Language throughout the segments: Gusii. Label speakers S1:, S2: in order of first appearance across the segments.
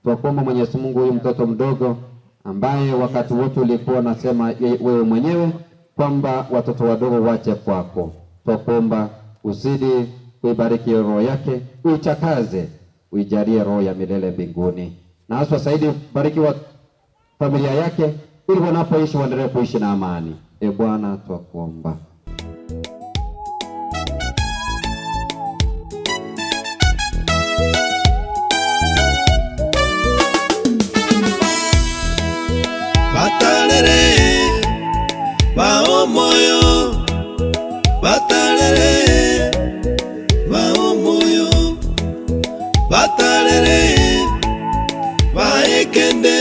S1: Twakuomba Mwenyezi Mungu, huyu mtoto mdogo ambaye wakati wote ulikuwa unasema wewe mwenyewe kwamba watoto wadogo wache kwako, twakuomba uzidi kuibariki roho yake, uichakaze, uijalie roho ya milele mbinguni, na haswa zaidi bariki wa familia yake ili wanapoishi waendelee kuishi na amani. E Bwana, twakuomba.
S2: Batarere ba omoyo, batarere ba omoyo, batarere ba ekende,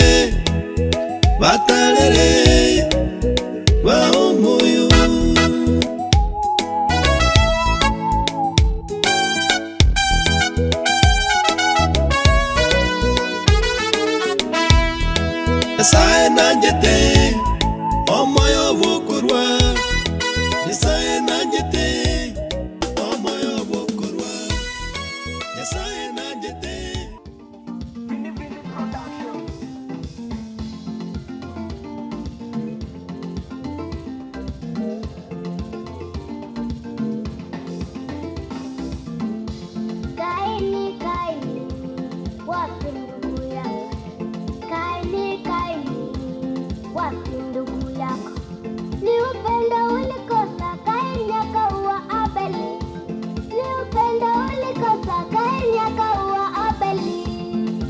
S2: batarere ba omoyo. Nyasae nanchete omoyo bw'okorwa, Nyasae nanchete omoyo bw'okorwa, Nyasae nanchete.
S3: Kaini, Kaini, wapi ndugu yako? Kaini, Kaini, wapi ndugu yako? Ni upendo ulikosa, Kaini akaua Abeli. Ni upendo ulikosa, Kaini akaua Abeli.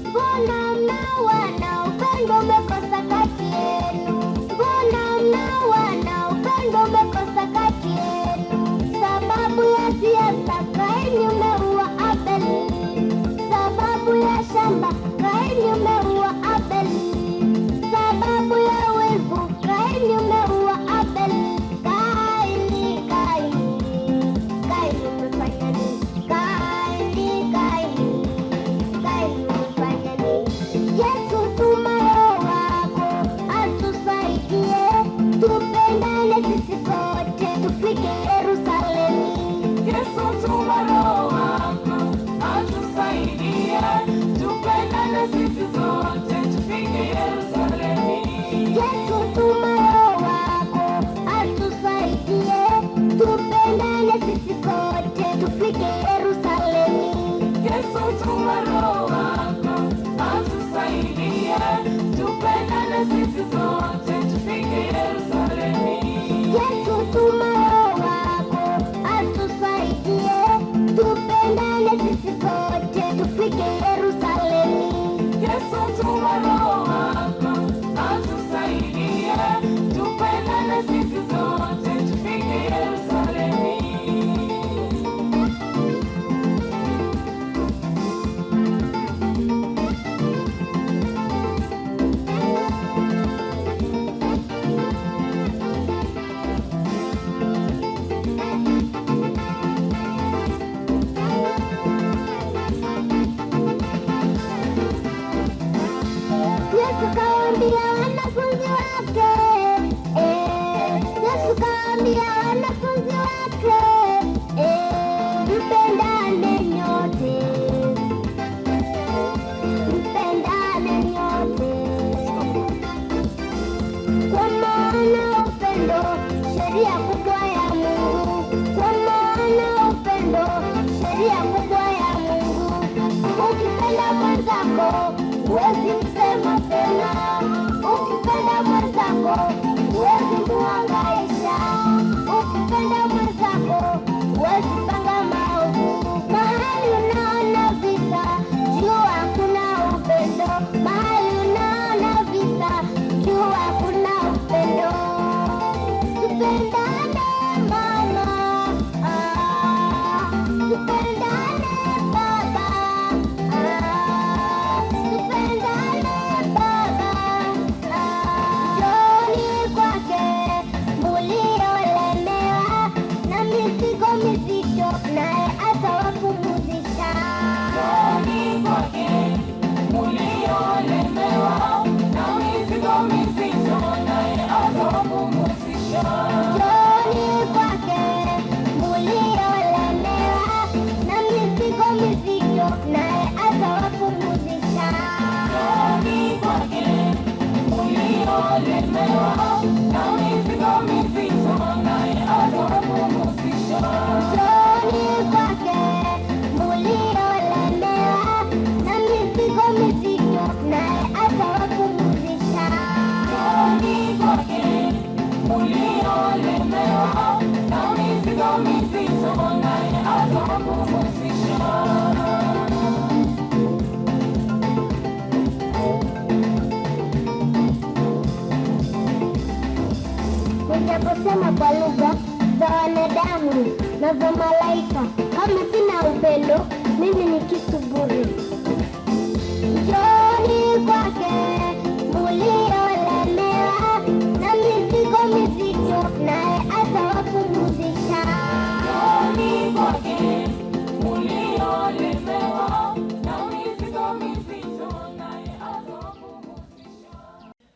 S3: Mbona mnawana, upendo umekosa kati yenu? Mbona mnawana, upendo umekosa kati yenu? Sababu ya siasa, Kaini umeua Abeli. Sababu ya shamba, Kaini umeua Abeli. Sababu ya wivu, Kaini umeua Abeli. Kaini, Kaini, Kaini umefanya nini? Kaini, Kaini, Kaini umefanya nini? Yesu tuma Roho wako atusaidie, tupendane sisi sote tufike Yerusalemu.
S4: Yesu tuma Roho wako atusaidie, tupendane sisi sote tufike Yerusalemu.
S3: Yesu tuma Roho wako atusaidie, tupendane sisi sote tufike Yerusalemu.
S4: Yesu tuma Roho wako atusaidie, tupendane sisi sote tufike Yerusalemu.
S3: Yesu tuma Roho wako atusaidie, tupendane sisi sote tufike Yerusalemu.
S4: Yesu tuma Roho wako atusaidie, tupendane sisi sote tufike Yerusalemu.
S3: Yesu kawaambia wanafunzi wake, eh, Yesu kawaambia wanafunzi wake, eh, mpendane nyote, mpendane nyote, kwa maana upendo sheria kubwa ya Mungu, kwa maana upendo sheria kubwa ya Mungu. Ukipenda mwenzako huwezi msema tena, ukipenda mwenzako huwezi muhangaisha, ukipenda mwenzako huwezi panga maovu. Mahali unaona vita, jua kuna upendo. Mahali unaona vita, jua kuna upendo. Tupendane mama, ah, tupendane baba, ah, tupendane baba, ah. Njooni
S4: Muliolemewa na mizigo mizito, naye atawapumzisha.
S3: Njooni kwake muliolemewa na mizigo mizito, naye atawapumzisha.
S4: Njooni kwake muliolemewa na mizigo mizito, naye atawapumzisha.
S3: Ninaposema kwa lugha za wanadamu na za malaika, kama sina upendo, mimi ni kitu bure. Njooni kwake muliolemewa na mizigo mizito, naye atawapumzisha.
S4: Njooni kwake muliolemewa na mizigo mizito, naye atawapumzisha.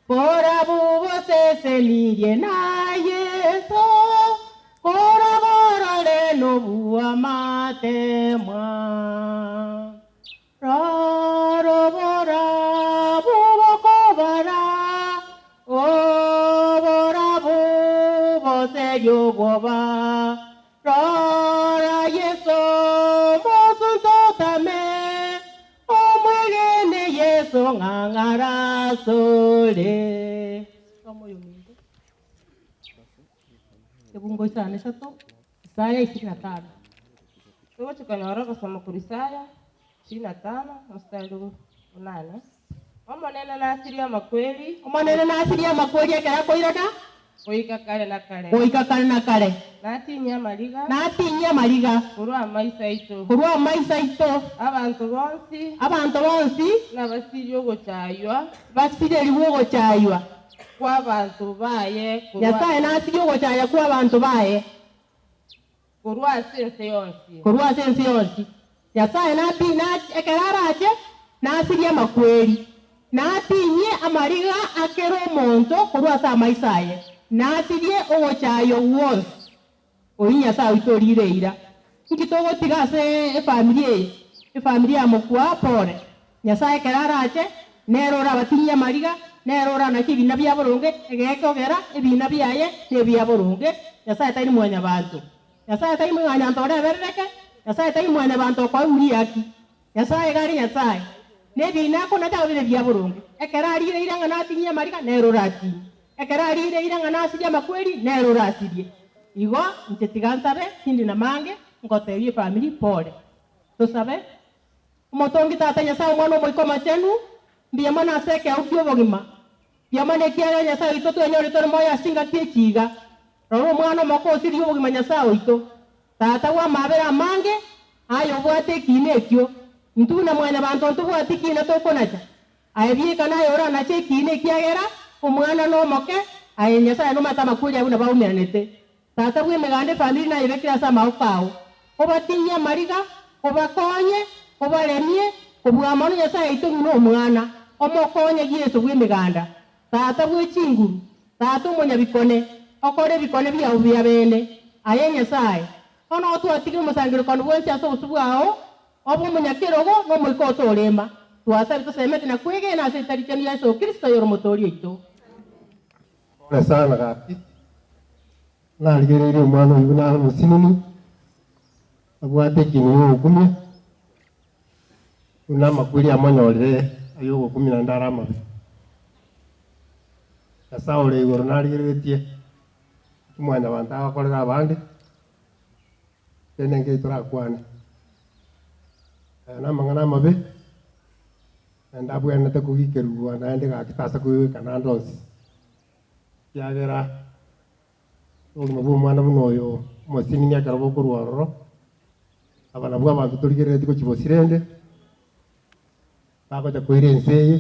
S5: Bora bubosesenirie na Yesu, bora borore nobuwa matemwa. Roro bora bubokobara, o bora buboseyoboba. Rora Yesu mosuntotame, omwegene Yesu ng'ang'ara sore. Somo yominto. Ebungo isano isato, Isaya 25.
S6: Tugochikonyora gosoma korwa Isaya 25 mstari 8. Omonene nasirie amakweri
S5: Omonene nasirie amakweri ekero akoirana
S6: goika kare na kare
S5: goika kare na kare
S6: natinyia amariga
S5: natinyia amariga
S6: korwa amaiso aito
S5: korwa amaiso aito
S6: abanto bonsi
S5: abanto bonsi
S6: nabasirie ogochaywa
S5: basireriwe ogochaywa
S6: kwa abanto baye korwa-
S5: Nyasaye nasirie ogochaya kwa abanto baye
S6: korwa ase ense yonsi
S5: korwa ase ense yonsi Nyasaye nati na ekero arache nasirie amakweri natinyie amariga akere omonto korwa ase amaiso aye nasirie ogochaywa gwonsi oyi Nyasaye oito orire eira nki togotiga ase efamiri eye efamiri ya mokwa pore Nyasaye ekero arache nere orabatinyie amariga nere oranache ebina bia boronge egekogera ebina biaye na ebia boronge Nyasaye tari mwanyabanto Nyasaye tari mwanyabanto oreberereke Nyasaye tari mwanyabanto okoeuria haki Nyasaye iga are Nyasaye na ebina akonacha bire bia boronge ekero arire eira ng'a natinyie amariga nere oratinyie ekero arire eira ng'a nasirie amakweri nere orasirie igo inche tiga nsabe tindi na mange ngotebia efamiri pore tosabe omotongi tata Nyasaye omwana omoika omachenu mbuya mono ase ekeo kia obogima mbuya mono ekiagera Nyasaye oito twenyore tore moyo ase engaki echiga rora omwana omoko osirie obogima Nyasaye oito tata bwa amabere amange aye obwate ekina ekio intwe buna mwanyabanto ntobwate ekina tokonacha aye bieka naye oranache ekina ekiagera omwana na omoke aye Nyasaye nomanyete amakweri abwo nabaumeranete tata bwa emeganda efamiri nayebekire ase amaboko ao obatinyie amariga obakonye obaremie kobua mono Nyasaye oito ng'ina omwana omokonye Yeso bwa emeganda tata bwa echinguru tata omonyabikone okore ebikone biao bia bene aye Nyasaye bono otwatigire omosangererekano bwensi ase obosu bwao obe omonyakerogo na omoika otorema twasabe tosemete na kwegena ase etarichani ya Yeso Kristo yore omotoori oito.
S7: Pole sana gaki narigereire omwana oyo nare omosinini abwate ekintu ya ogokumia buna amakweri amonyorire aye ogokumia naende are amabe. Nyasaye ore igoro narigereretie omwanyabanto agokorera abande kende nkeri torakwane. Aya na amang'ana amabe naende abwenerete kogikerwa naende gaki tasa koigweka naende onsi. Ekiagera obogima bwa omwana buna oyo omosinini ekero bokorwa ororo, aba nabwo abanto torigereretie gochia bosirende, bagocha koira ense eye,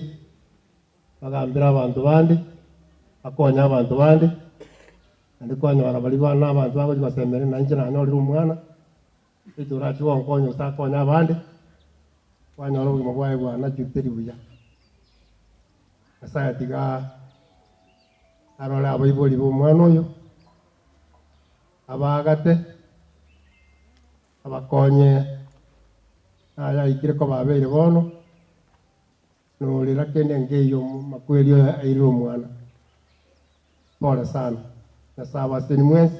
S7: bagambere abanto bande, bakonye abanto bande, naende kwanyora baria bana abanto bagochia gosemeria na inche nanyorire omwana, gose orachie gonkonya gose akonye abande, kwanyora obogima bwaye bwanachire teri buya. Nyasaye tiga arore abaibori ba omwana oyo, abagate, abakonye, naye aikire koba abeire bono, norera kende nkeiyo makweri oyo airire omwana. Pole sana. Nyasae abasesenie mwensi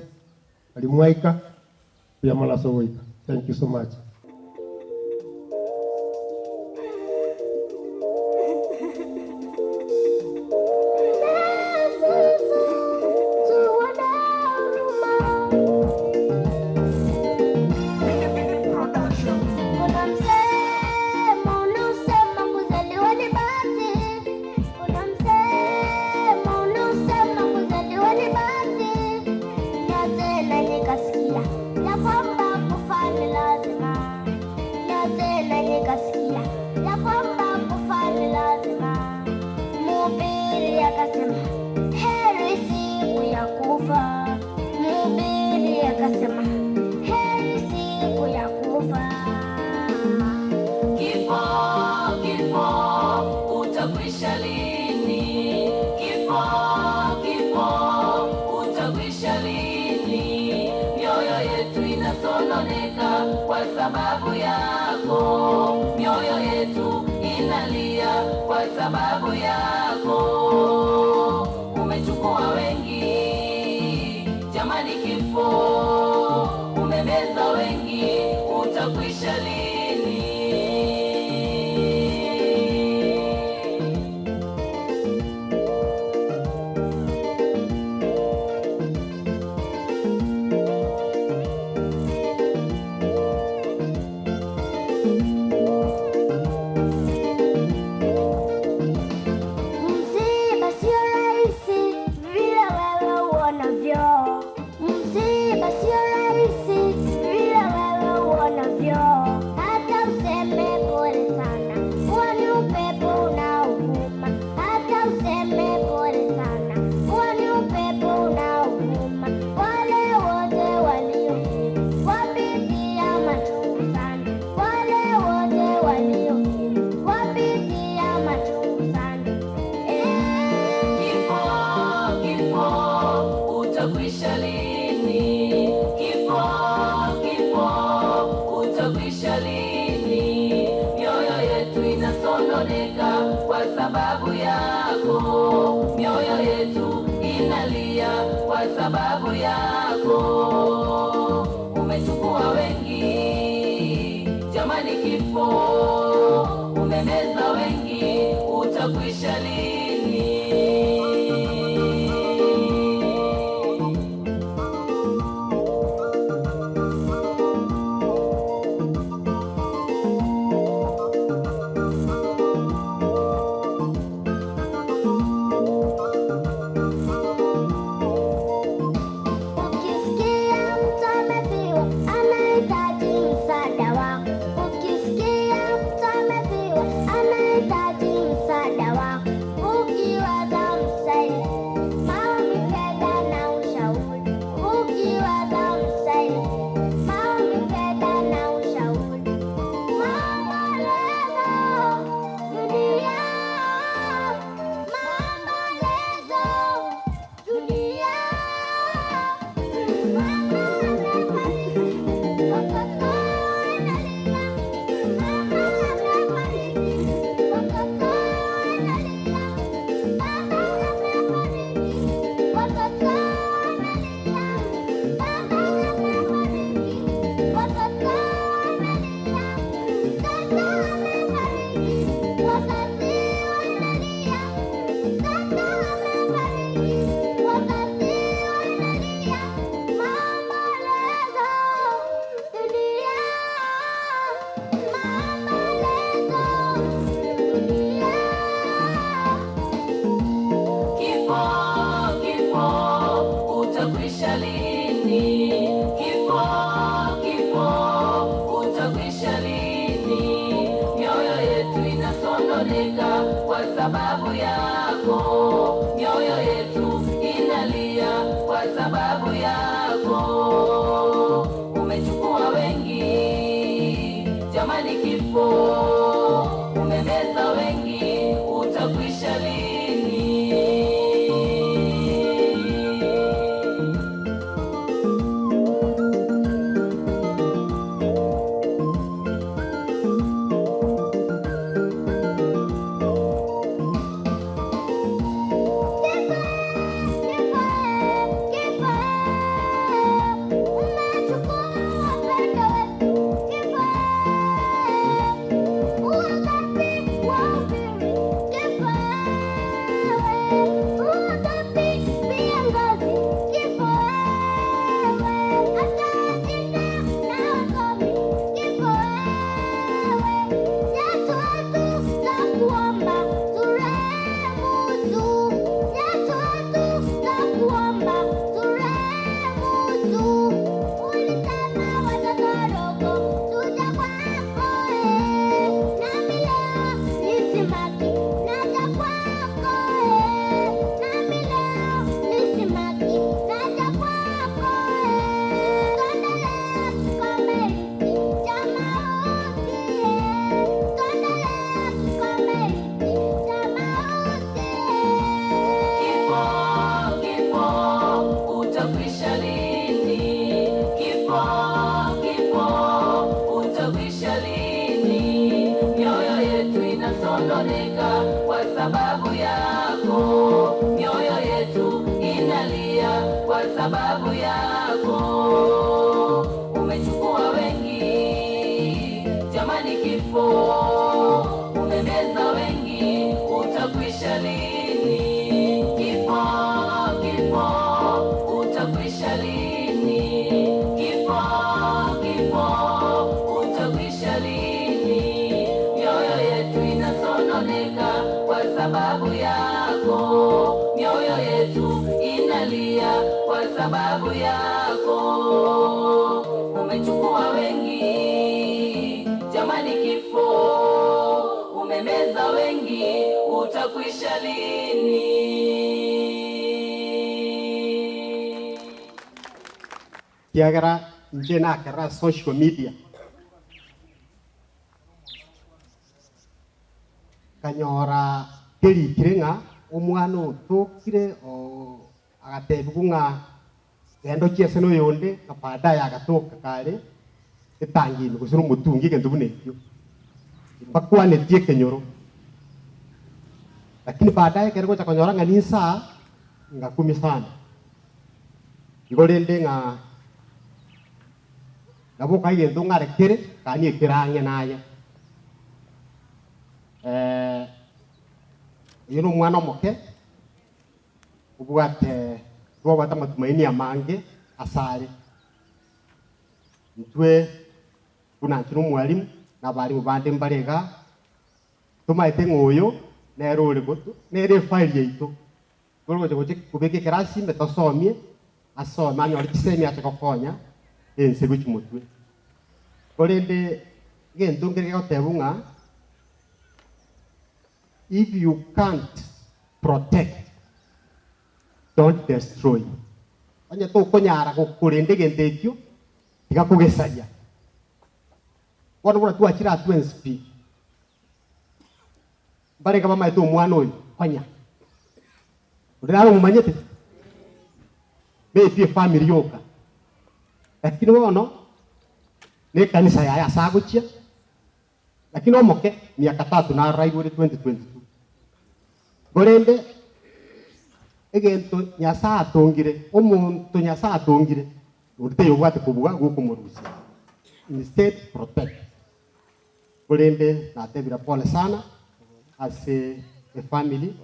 S7: aria mwaika, mbuya mono ase ogoika. Thank you so much.
S3: Kuna msemo unaosema kuzaliwa ni bahati. Kuna msemo unaosema kuzaliwa ni bahati. Na tena nikasikia ya kwamba kufa ni lazima. Na tena nikasikia ya kwamba kufa ni lazima. Mhubiri akasema heri siku ya kufa. Mhubiri akasema heri siku ya kufa.
S4: Kifo, kifo, utakwisha lini? Kifo, kifo, utakwisha lini? Mioyo yetu inasononeka kwa sababu yako, mioyo yetu inalia kwa sababu yako. Umechukua wengi, jamani, kifo umemeza wengi, utakwisha lini?
S3: Msiba sio rahisi vile wewe uonavyo. Msiba sio rahisi vile wewe uonavyo. Hata useme pole sana, huo ni upepo unaovuma. Hata useme pole sana, huo ni upepo unaovuma. Wale wote waliofiwa wapitia machungu sana. Wale wote waliofiwa wapitia machungu sana.
S4: Kifo, kifo, utakwisha lini? Kifo, kifo, utakwisha lini? Mioyo yetu inasononeka kwa sababu yako, mioyo yetu inalia kwa sababu yako. Umechukua wengi, jamani, kifo umemeza wengi, utakwisha lini?
S3: Ukisikia mtu amefiwa anahitaji msaada wako. Ukisikia mtu amefiwa anahitaji msaada wako. Ukiwaza msaidie, maombi, fedha na ushauri. Ukiwaza msaidie, maombi, fedha na ushauri. Maombolezo dunia, maombolezo dunia.
S4: Kifo, kifo, utakwisha lini? Kifo, kifo, utakwisha lini? Mioyo yetu inasononeka kwa sababu yako, mioyo yetu inalia kwa sababu yako. Umechukua wengi, jamani, kifo umemeza wengi, utakwisha lini?
S3: Kifo, kifo.
S4: kwa sababu yako, mioyo yetu inalia kwa sababu yako. Umechukua wengi, jamani, kifo umemeza wengi, utakwisha lini? Kifo, kifo, utakwisha lini? Kifo, kifo, utakwisha lini? Mioyo yetu inasononeka kwa sababu yako, mioyo yetu inalia kwa sababu yako. Umechukua wengi, jamani, kifo umemeza wengi, utakwisha lini?
S8: Kiagera nche nakera social media kanyora kerikire ng'a omwana otokire o agatebiwa ng'a genda ochiese na oyonde na baadaye agatoka kare etangini gose na omotungi egento buna ekio mbakwanetie ekenyoro lakini baadaye ekero gocha konyora ng'a ninsaa ngakumi sana igo rende ng'a nabo okaiga egento ng'arekere kani ekere ang'e naye oyo na omwana omoke obwate twabwate amatumaini amange asare ntwe buna nche na omwalimu na abarimu bande mbare iga tomaete ng'a oyo nere ore gotu nere efile yaito tore gocha gocha kobeka ekerasi ime tosomie asome anyore chisemi ache gokonya ense gochia motwe. Korende egento nkere gegoteba ng'a if you can't protect don't destroy. Onye tokonyara gokorenda egento ekio tiga kogesaria. Bono buna twachire aa twensi pi mbarenge bamaete omwana oyo konya onde nare omomanyete maybe efamiri yoka lakini bono na ekanisa yaye ase agochia lakini omoke miaka tatu naraigure 2022 korende egento Nyasaye atongire omonto Nyasaye atongire onde taiyo obwate kobua gokomorusia instead protect korende natebire pole sana ase efamily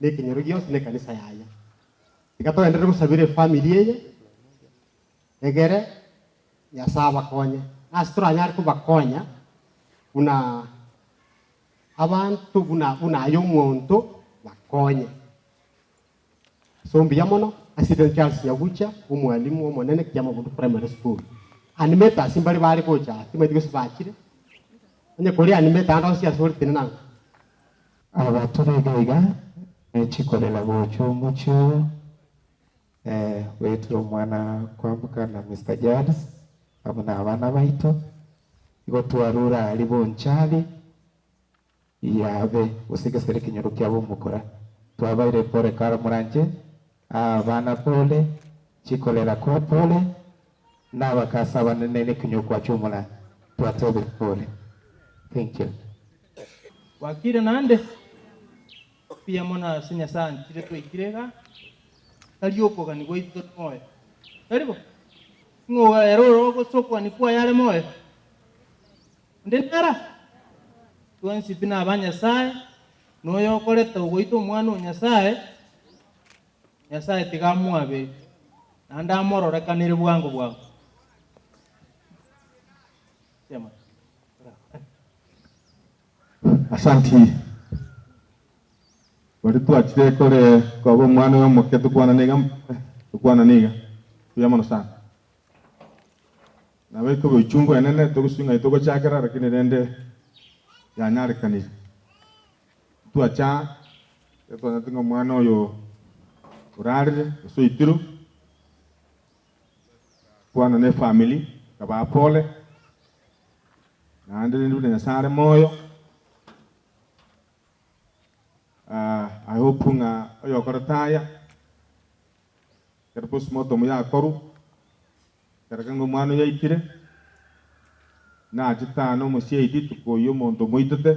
S8: na ekenyoro gionsi na ekanisa yaye tiga togenderere gosabera efamily eye egere Nyasaye abakonye ase toranyare kobakonya buna abantu buna buna aye omonto bakonye so mbuya mono Assistant Charles Nyagucha omwalimu omonene Kiamabundu Primary School animators mbare bare gocha timaeti gose bachire onye kori animator ande onsi ase ore tenena
S9: Abature iga iga nechikorera gocha omochie oyo eh, goetera omwana kwamboka na Mr Charles amo na abana baito igo twarure aria bonchari yabe gose egesere ekenyoro kiabo omokora twabaire pole kara moranche abana pole chikorera kwa pole na abakasa abanene nekenyoro kwachumura twatebire pole. Thank you.
S10: Wakire nande pia mono ase Nyasaye anchire twaikire iga tari okogani gwaito moyo tari bo ng'o ere ore ogose okogani kwaye are moyo onde nara twensi pi na aba Nyasaye noyo okoreta ogoita omwana o Nyasaye Nyasaye tiga amwabere naende amororekanire bwango bwango Sema.
S11: Asanti. Bari twachire kore koba omwana oyo omoke tokwana niga tokwana niga buya mono sana. Nabo ekoba uchungu enene togosunga togochakera lakini rende yanyarekanire. Twacha twanyete ng'a omwana oyo orarire gose oitirwe kwana na efamily kabaa pole naende rende buna Nyasaye are moyo I hope ng'a oyokorete aya ekero postmortem yakorwa ekero ng'a omwana oyo aitire nachete aa na omosiaidi tukoyia omonto omoitete.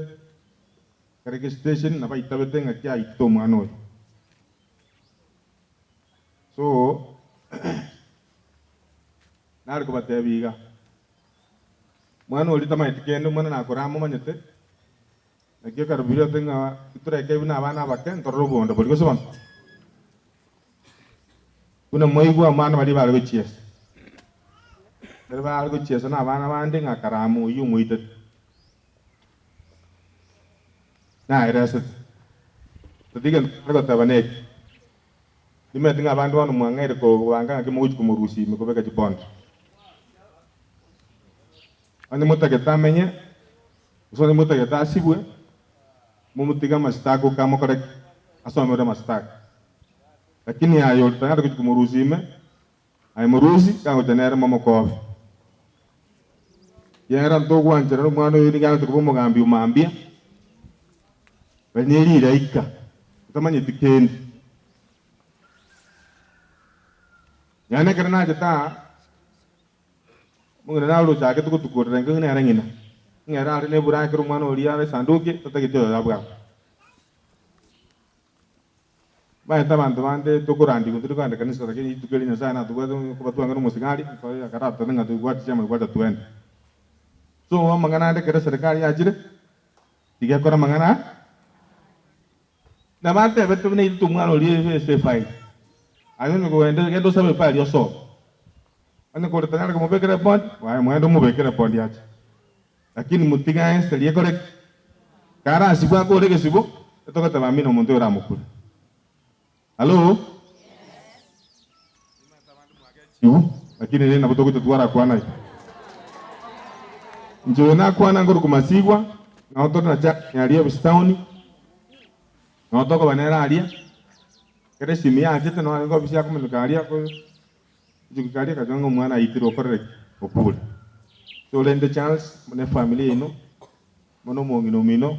S11: Kare gestation nabo aitabete ng'aki aitete omwana oyo. So nare kobatebia iga, mwana oria tamanyeti kende, omwana nakore amomanyete, naki ekero biria ng'a toreke buna abana abake ntorore obonda boria gose bono. Buna mwaigwa abana baria bare gochiesa, ekero bare gochiesa na abana bande ng'a karamu oyio omoitete. Naeresete. Tari gento nare goteba neki. Nimanyete ng'a abande bono mwang'aire kobanga ng'aki mogochia komorusia ime kobeka chibond. Onye motagete amenye, gose onye motagete asibwe, momotige amasitaka oka amokore ki? Asomere amasitaka. Lakini aye ore tayari gochia komorusia ime, aye morusi, kagocha nere momokobe. Ekiagera ntogwancherana omwana oyo nigo agocha koba omogambi o mambia, bari ne rilaika otamanyeti kende. Yaani ekero nachete aa, omong'ina nare ochagete gotukorera inka ng'a nere ng'ina, ng'a ere are nebura ekero omwana oria are esanduki, tatageti oyoyo abwate. Omanyete abanto bande tokorandigwa ntiri kogenda kanisa lakini rituko eri Nyasaye natobwate koba twang'ana omosigari nkoe akaratotebia ng'a toigwati chiama igwata twende. So amang'ana ande ekero eserekari yachire tiga ekore amang'ana aya nabatebete buna intwe omwana oria ase efaili aye onye kogenda genda osabe efaili osome onye kore tanyara komobekera ebondi aye mwende omobekere ebondi ache. Lakini motige aenserie ekore ki? Karasibwe akore egesibo, etogoteba amina omonto oyo oramokure. Hallo? Ibu, lakini rende nabo togocha twarakwana iga. Inche oyo nakwana nkorokwa Masigwa, nao tore na Jackson aria Ebusi town, nao tokoba nere aria, ekero esimi yachete nao arenge ofisi akominyoka aria ko. Rituko karia akanyora ng'a omwana aitirwe okorire ki? Okure. So rende Charles buna efamiri yaino, buna omong'ina omino,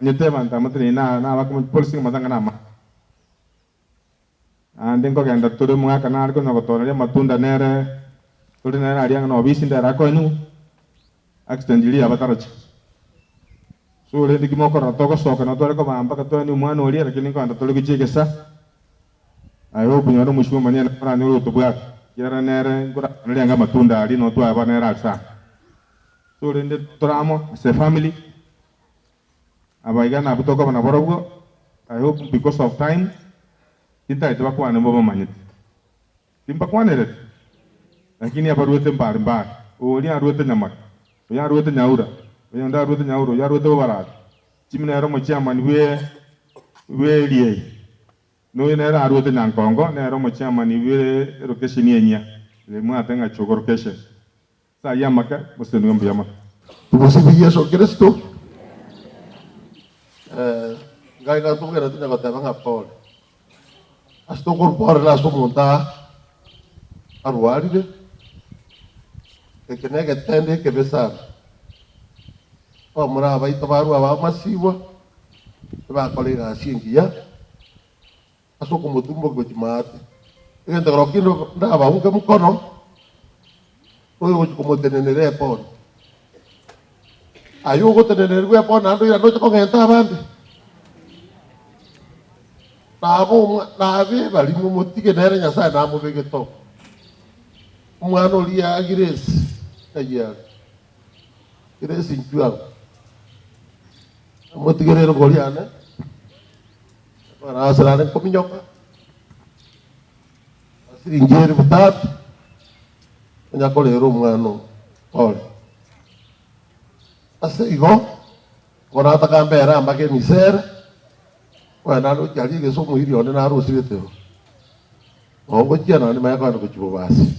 S11: manyete abanto amo tari na nabakomanya polisi ng'a amatanga na amaya. Naende nkogenda tore omogaka nare konya gotoneria amatunda nere tore nere aria ang'e na obisi ndere akoenyigwa, accident riria yabataracha. So rende ki mokorora togosoka nabo tware kobaa mpaka toenie omwana oria lakini nkogenda tore gochia egesa. Aye okonyora omochie omonyene oranyore gotobwata, ekiagera nere nkorakoneria anga amatunda aria noo twaba nere ase aa. So rende tore amo as a family, aba iga nabwo tokoba nabarobwo, I hope because of time, tintagete bakwane mbabamanyete. Timbakwanereti, lakini abaruete mbare mbare, oria aruete Nyamake, oyo aruete Nyaura, oyonde aruete Nyaura, oyo aruete Bobarati, Jimmy nere omochairman bwe bw'eria eye. Noyo nere aruete Nyankongo, nere omochairman bwe location enyia, ere mwate ng'a Chogo location. Ase ayio amake, mosesenigwe mbuya mono.
S12: Tobosibie Yeso Kristo. Ngai gatobwenerete onye goteba ng'a pole. Ase tokorwa pole nase omonto aa arwarire, eke negetendo ekebe sana. Abamura abaito barue abamasibwa, tibakora egasi engiya ase okomotumbokia gochia maate. Egento ekero kende ndabaunge mokono, oyogochia komotenenera eponi. Aye ogotenenerwa eponi naende oirane oche kogenta abande. Nabe omwa nabe barimo motige nere Nyasaye namobegete oo. Omwana oria Agiresi, ng'ai are? Grace inchuo agwo, amotigere erogori yane, arasere are nkominyoka, asiringi elifu tatu, onya korera omwana oo pole. Ase igo, bono nataka mbere ambake emisere, oyo naroche aria egese omoiri one narosirete oo, noo ngochia naende manye kogenda gochia bobasi.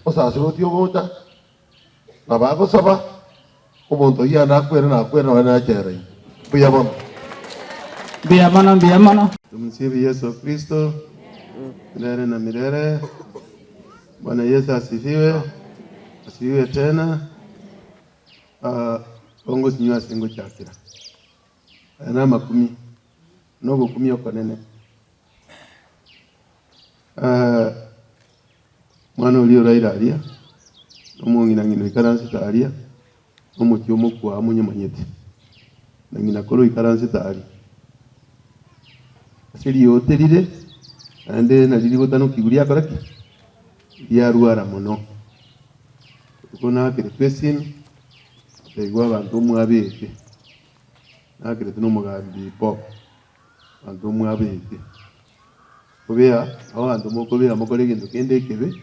S12: Osasiroti ogocha, nabo agosaba, omonto oyio aye nakwere nakwere nonya nachera ime. Mbuya mono.
S13: Mbuya mono, mbuya mono.
S14: Tumsifu Yesu Kristo milele na milele. Bwana Yesu asifiwe, asifiwe tena. Ah, ongosinywa ase ngochakera aya namakumi nogokumia okonene Omwana oria oraire aria, na omong'ina ng'ina oikaransete aria, Nomochie omokwaa monyomanyete, na ng'ina kore oikaransete aria ase riote rire, naende nario rigotanokigwa riakora ki? Riarwara mono. Botuko nakeretwe esimi, nkaigwa abanto omwabete, nakeretwe na omogambi Bob, abanto omwabete. Kobea, abanto mokobea mokore egento kende ekebe,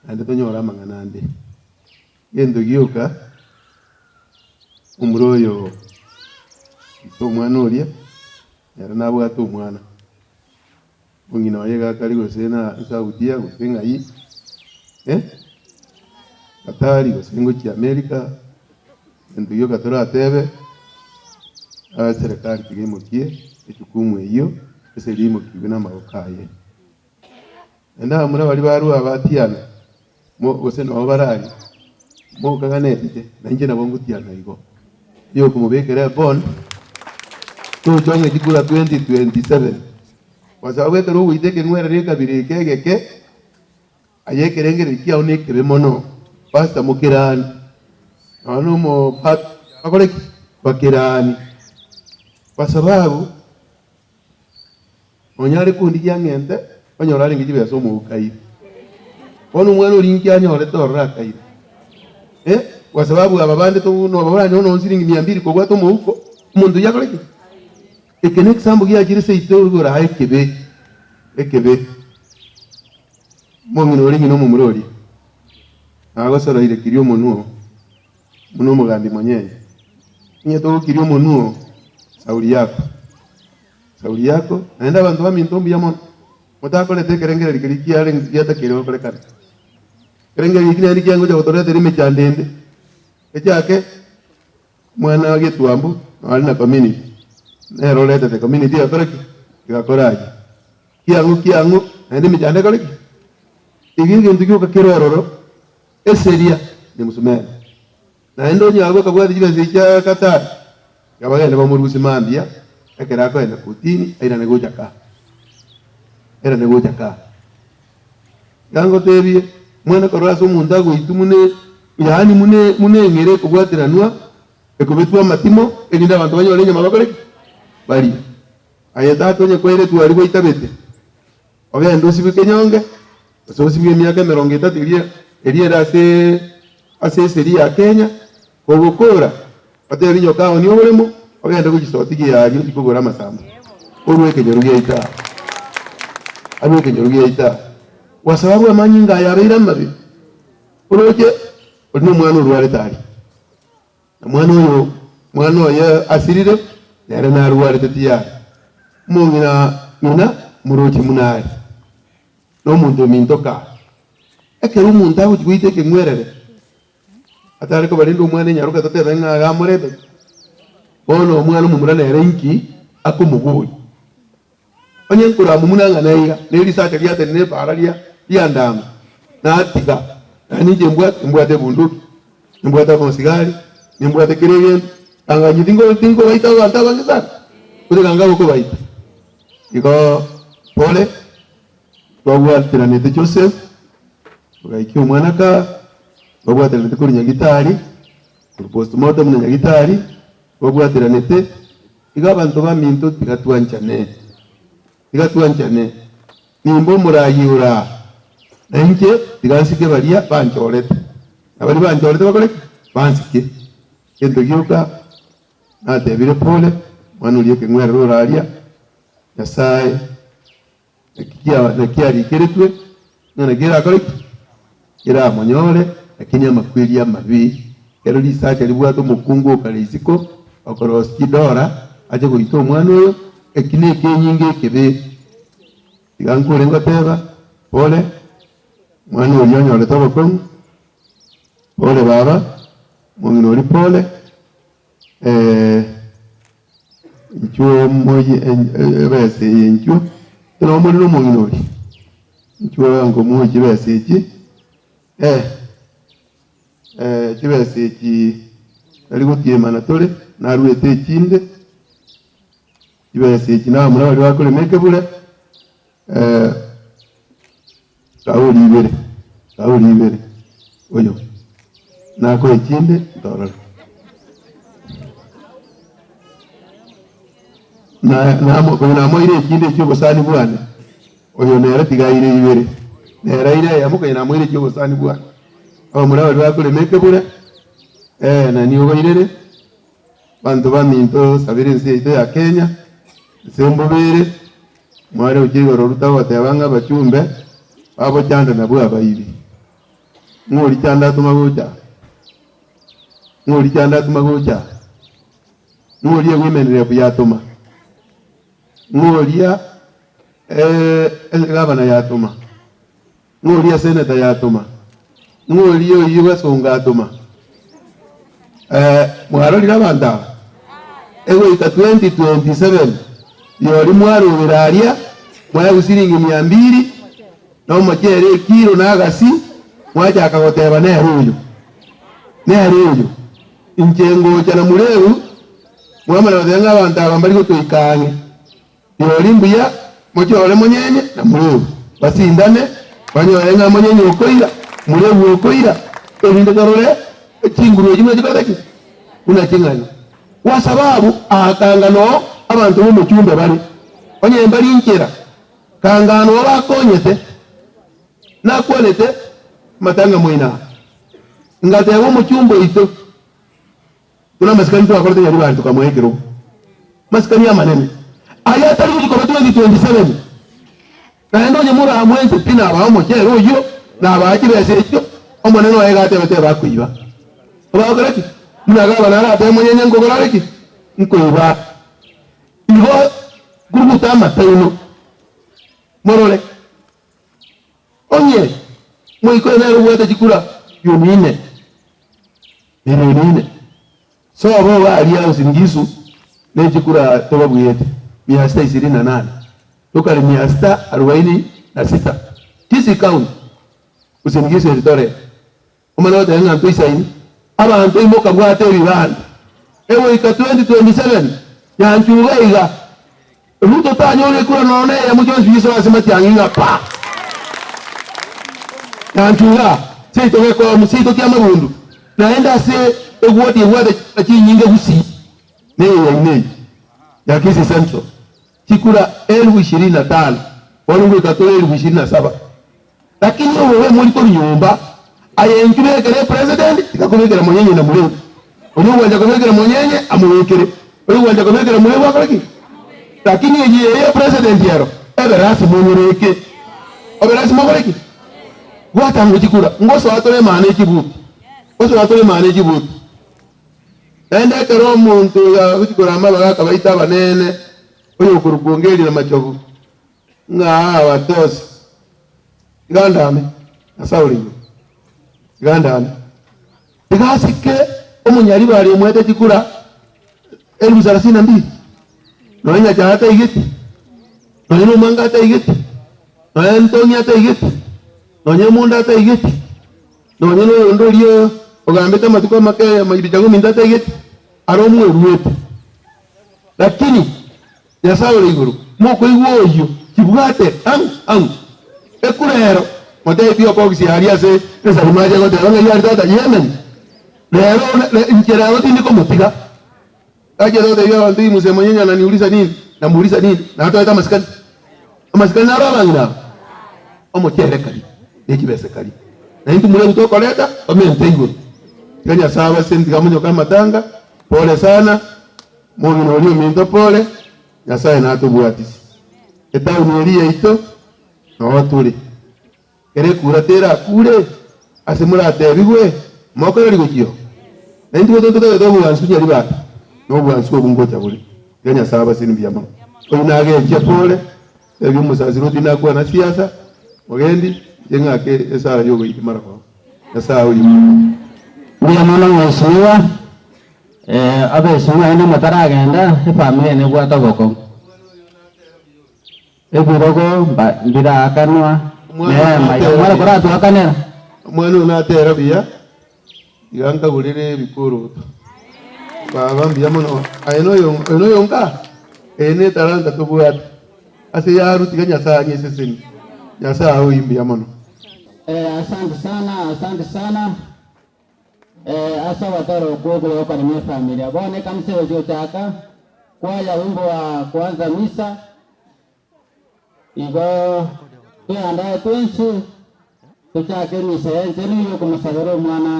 S14: naende tonyore amang'ana ande. Gento gioka, omura oyo ise omwana oria, nere nabwate omwana, omong'ina oye iga akare gose na Saudia gose ng'ai eh, Qatar gose ngochia America, gento gioka toratebe, eserekari tiga emokie ejukumu eyio, ase rimokiwe na amaboko aye. Naende abamura baria barua batiana, mo gose nabo bararie, mokaganetete, na inche nabo ngotiana igo. Yokomobekera ebond, tocha ng'a chikura 2027, kwa sababu ekero ogoita ekeng'werero ekabira eke egeke, aye ekerengererio kiao nekebe mono, pastor mokerani, nonya na omo bakore ki? Bakerani, kwa sababu. Nonya are kondigia ang'ente, onyore arenge chibesa omoukaire. Bono omwana oria inki anyorete ororo akaira? Eh, kwa sababu aba bande to noba oranyore nonye siringi mia mbili kobwate omouko, omonto oyio akore ki? Eke ne egesambo giachire seito igoro aa ekebe, ekebe. Omong'ina oria ng'ina omomura oria, nagosoroire kiria omonwe oo, buna omogambi monyenye. Onye togokiria omonwe oo, sauri yako. Sauri yako, naende abanto baminto mbuya mono, motakorete ekerengererio keria kiarenge giatakeire gokorekana. Ekerengererio eki naende kiangocha gotoretera emechando ende, echake omwana wa getuambu nore na community, nere oretete community egakora ki? Egakora ayio. Kiang'u kiang'u, naende emechando ekore ki? Iga egento gioka kere ororo, eseria ne msumeno. Naende onye agwo akabwate chibesa echi chia Qatar, iga bagende bamorusie mambia ekero akoenda kotini airane gocha ka, airane gocha ka. Iga ngotebie, mwana korora ase omonto agoitwa muna yaani muna muna eng'era ekobwateranwa, ekobetwa amatimo, erinde abanto banyore enyama bakore ki? Barie. Aye tata onye kwairetwe aria gwaitabete, Ogende osibwe kenyonge, gose osibwe emiaka emerongo etato eria eria ere ase ase eseri ya Kenya, kogokora, otebe inyoka aonie oboremo, ogende gochisotigia earia ochie kogora amasambu, orue ekenyoru giaito aa, arue ekenyoru giaito aa. Kwa sababu amanyinga aya abeire amabe, oroche oria nomwana orwarete aria, Na mwana oyo, mwana oye asirire, nere narwarete tiyari. Omong'ina ng'ina moroche buna are, na omonto ominto kaa. Ekero omonto agochia goita ekeng'werere, atare koba rende omwana enyaroka tatebe ng'a iga amoretete, bono omwana omomura nere inki akomoboria? Onye nkorama buna ng'a naiga, ne risacha riatenena epaara ria riandama, natiga, naende inche mbwate, nimbwate ebunduki, nimbwate amosigari, nimbwate kera egento, kanga inche tingo tinkobaita abanto abange sana, gose kanga gokobaita. Igo pole, twabwateranete Joseph, togaikia omwana kaa, twabwateranete korwa Nyagitari, korwa postmortem na Nyagitari, twabwateranete. Iga abanto baminto tiga twanchane, tiga twanchane. Nimbe omoraai ore aa, na inche tiga nsike baria banchorete, na baria banchorete bakore ki? Bansike. Egento gioka natebire pole, omwana oria ekeng'werero ore aria, Nyasae naki kia naki arikeretwe, ng'a naki erakore ki? Eramonyore, lakini amakweri amabe. Ekero risacha ribwate omokungu okare isiko, okorosia chidora, ache goita omwana oyo, eki nekenyinga ekebe. Tiga nkore ngoteba, pole, omwana oria onyorete obokong'u, pole baba, omong'ina oria pole, Inchuo moyie ebesa eye inchuo, ekero omorire omong'ina oria, inchuo nkomoe chibesa echi, chibesa echi tari gotiemana tore, naruete echinde, chibesa echi nabamura baria bakorema ekebure, kauri ibere, kauri ibere, oyo, nakoe echinde ntorore. Na na oyo namoeire echinde chi'obosani bwane, oyo nere tiga aire ibere, nere aire eyemo konya namoeire echi'obosani bwane. Abamura baria bakorema ekebure, ee, na nigo bairere, Abanto baminto sabera ense yaito ya Kenya, ense mbobere, mware gochia igoro Ruto agoteba ng'a abachumbe babochanda nabwo abaibi. Ng'o oria chanda atoma gocha? Ng'o oria chanda atoma gocha? Ng'o oria ewomen rep yatoma? Ng'o oria egavana yatoma? Ng'o oria eseneta yatoma? Ng'o oria oyio Gasongo atoma? Eh, mwarorire abanto aba? Egoika 2027 rirorio mwarobera aria, mwaegwa siringi mia mbiri, na omochere ekiro na agasi, mwachaka goteba nere oyo, nere oyo. Inche ngocha na mureu, mwamanya goteba ng'a abanto aba mbari gotoika ang'e. Rirorio mbuya mochore monyenye na mureu, basindane, banyore ng'a monyenye okoira, mureu okoira, erinde torore chinguru echio buna chikorete ki? Buna ching'ana. Kwa sababu aa kanga noo abanto b'omochumbe bare, onye mbari inchera, kanga aa noo bakonyete, nakwanete amatanga moino aa, ngateba omochumbe oito, Buna amasikani twakorete Nyaribari tokamoa ekerogo. Masikani amanene. Aya atari gochia koba 2027. Naende onye moramwense pi nabae omochere oyio, nabae chibesa echio, Omonene oye iga atebete bakoiba. Bagokora ki? Buna gavana aratebe monyenye nkokora are ki? Nkoiba. Igo kuruguta amataino morore. Onye moika oyo nere obwate chikura milioni ine, milioni ine, sobo obe aria Uasin Gishu ne chikura tobabuete mia sita ishirini na nane, tokare mia sita arubaini na sita, Kisii County, Uasin Gishu Eldoret. Omanye goteba ng'a ntoisaini abanto imoka bwate ebibanda. Egoika 2027 nyanchuga iga Ruto tanyore ekura nonya na eyemo chionsi pi isoe ase matiang'i ng'a pa. Nyanchuga seito gekomu seito kia magundu naende ase egwoti ebwate chikura chinyinge gusii neye yaino eye ya Kisii Central chikura elfu ishirini na tano bono ngoika tore elfu ishirini na saba. Lakini obobe mori korwa nyomba, aye inki bekere epresident tiga kobekera monyenye na mureu. Oria ogwancha kobekera monyenye amobekere, oria ogwancha kobekera mureu akore ki? Lakini eye eye epresident ero ebe lasima onyebeke. Obe lasima okore ki? Gwatangwa chikura, ngosoa tore maana echibuti, ngosoa tore maana echibuti. Naende ekero omonto oyo agochia korama abagaka baito abanene, oyokorokwa Ongeri na Machogu, Ng'a abatosi, tiga ndame, Nyasae ore igoro, tiga ndame. Tiga asike omonyaribari omwete chikura elifu sarasini na mbili, nonya Nyachae ataigeti, nonya Omanga ataigeti, nonya Ntong'i ataigeti, nonya Omonda ataigeti, nonya noyonde oria ogambete amatuko amake Bichagu ominto ataigeti, are omweruete. Lakini Nyasae ore igoro, mokoigwa oyio, chibwate ang'u ang'u. Ekura ero, motebie pi obox aria ase esarima ache goteba ng'a yari tata Yemen. Rero inche rero tindi komotiga. Gachete gotebia abanto hii mzee mwenyewe ananiuliza nini, namuuliza nini, natoete amasikani. Amasikani naro abang'ina aba. Omochere kari, ne chibesa kari. Na intwe mureu tokoreta, omente igoro. Tiga Nyasae abasesenie, tiga amonyoke amatanga, pole sana. Omong'ina oria ominto pole, Nyasae natobwatisi. Etaoni eria yaito noo tore. Kera ekura terakure ase moratebigwe, mokore rigochio. Na intwe gose ntotagete obwansu nyaribata, na obwansu obo ngocha bore. Tiga Nyasae abaseni mbuya mono. Oyio nagechia pole, tebia omosasiroti nakwana siasa, mogendi, inche ng'ake esara yogoikia maragoba. Nyasae oyio mbuya mono.
S13: Mbuya mono mheshimiwa. Abesigwa naende motaragenda, efamiri eye nebwate obokong'u. Ebirogo mbiraakanwa, neema iga mware koratoakanera.
S14: Omwana oyo natera buya, iga nkagorere ebikoroto. Baba mbuya mono, aye noyo oyo noyo nka? Eye netalanta tobwate ase yaru tiga Nyasaye anyesesenie. Nyasaye oyio mbuya mono.
S13: Asante sana, asante sana. Ase ogotera okwo okuya gokoremia efamilia. Bono ekanisa egochia gochaka. Kwaya wimbo wa kuanza misa igo tweandae twensi tochake emisa eye enchenu y'okomosabera omwana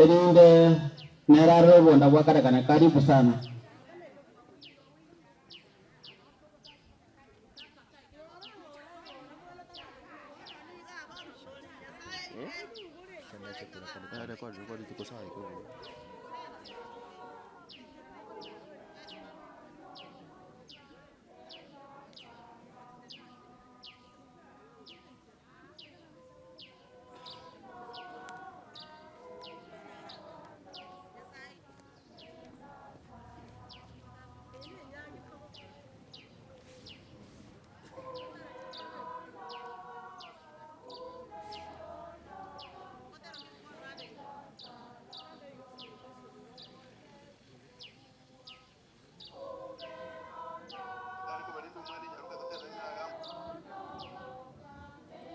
S13: erinde nere arore obonda bwa kare kane. Karibu sana.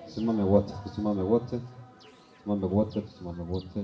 S1: Tusimame wote, tusimame wote, tusimame wote, tusimame wote.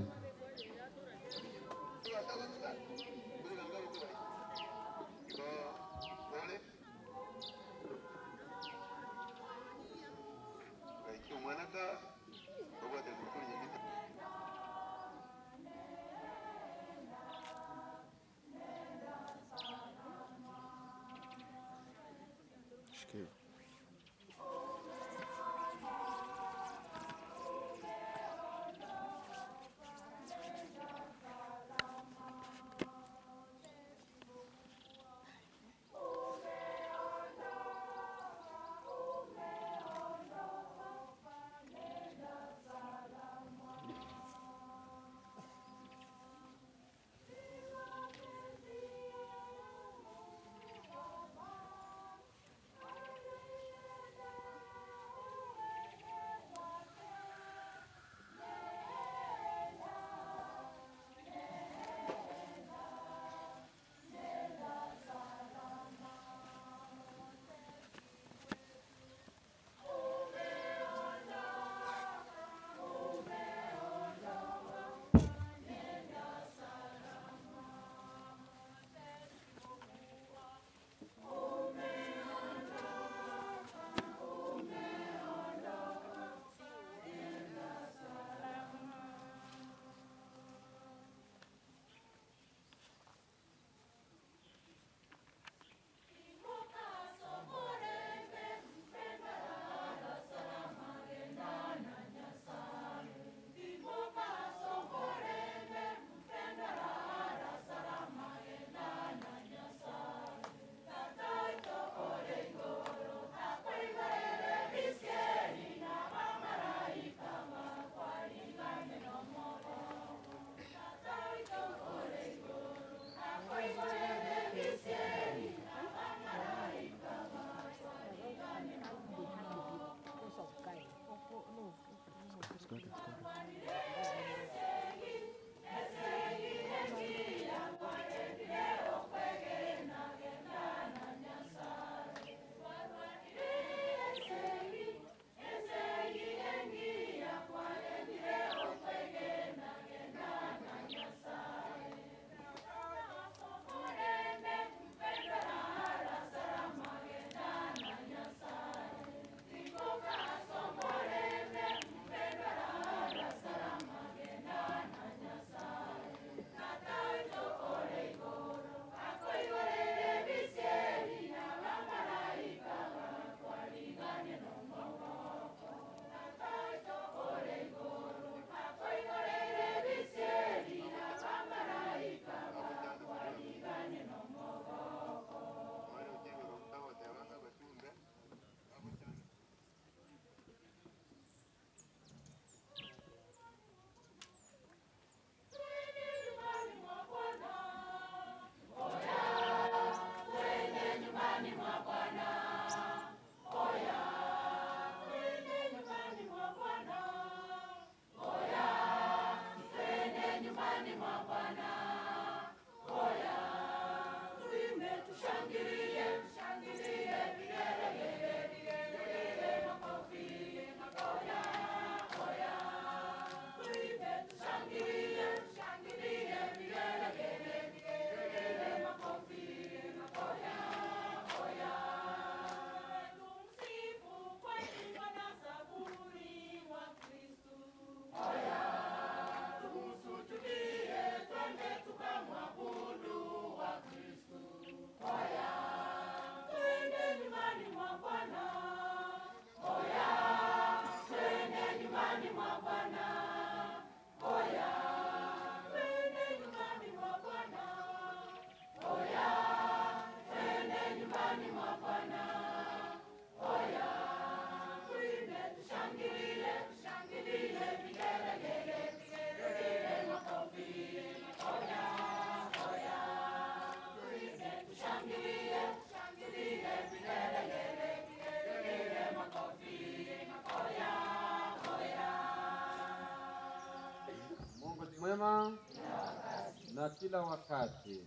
S1: kila wakati.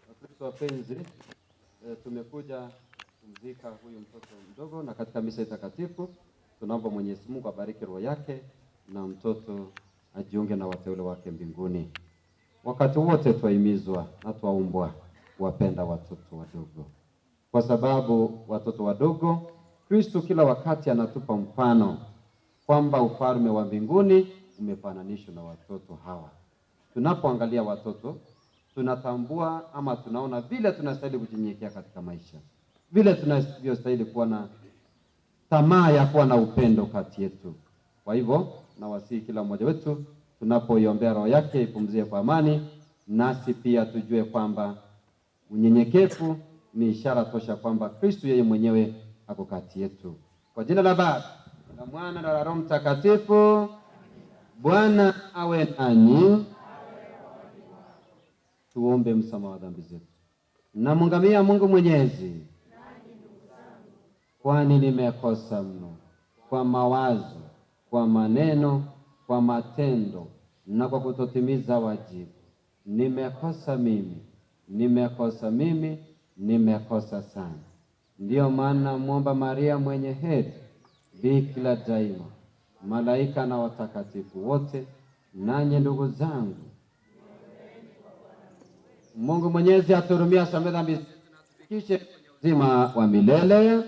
S1: Wakristo wapenzi, tumekuja kumzika huyu mtoto mdogo, na katika misa takatifu tunaomba Mwenyezi Mungu abariki roho yake na mtoto ajiunge na wateule wake mbinguni. Wakati wote twahimizwa na twaumbwa kuwapenda watoto wadogo, kwa sababu watoto wadogo, Kristo kila wakati anatupa mfano kwamba ufalme wa mbinguni umefananishwa na watoto hawa. Tunapoangalia watoto tunatambua ama tunaona vile tunastahili kujinyenyekea katika maisha, vile tunavyostahili kuwa na tamaa ya kuwa na upendo kati yetu. Kwa hivyo nawasihi kila mmoja wetu tunapoiombea roho yake ipumzie kwa amani, nasi pia tujue kwamba unyenyekevu ni ishara tosha kwamba Kristu yeye mwenyewe ako kati yetu. Kwa jina la Baba na Mwana na la Roho Mtakatifu, Bwana awe nanyi. Tuombe msamaha wa dhambi zetu. Namngamia Mungu Mwenyezi, kwani nimekosa mno kwa mawazo, kwa maneno, kwa matendo na kwa kutotimiza wajibu. Nimekosa mimi, nimekosa mimi, nimekosa sana. Ndiyo maana namwomba Maria mwenye heri, bikira daima, malaika na watakatifu wote, nanyi ndugu zangu, Mungu Mwenyezi atuhurumie, asamehe dhambi zetu na atufikishe kwenye uzima wa milele.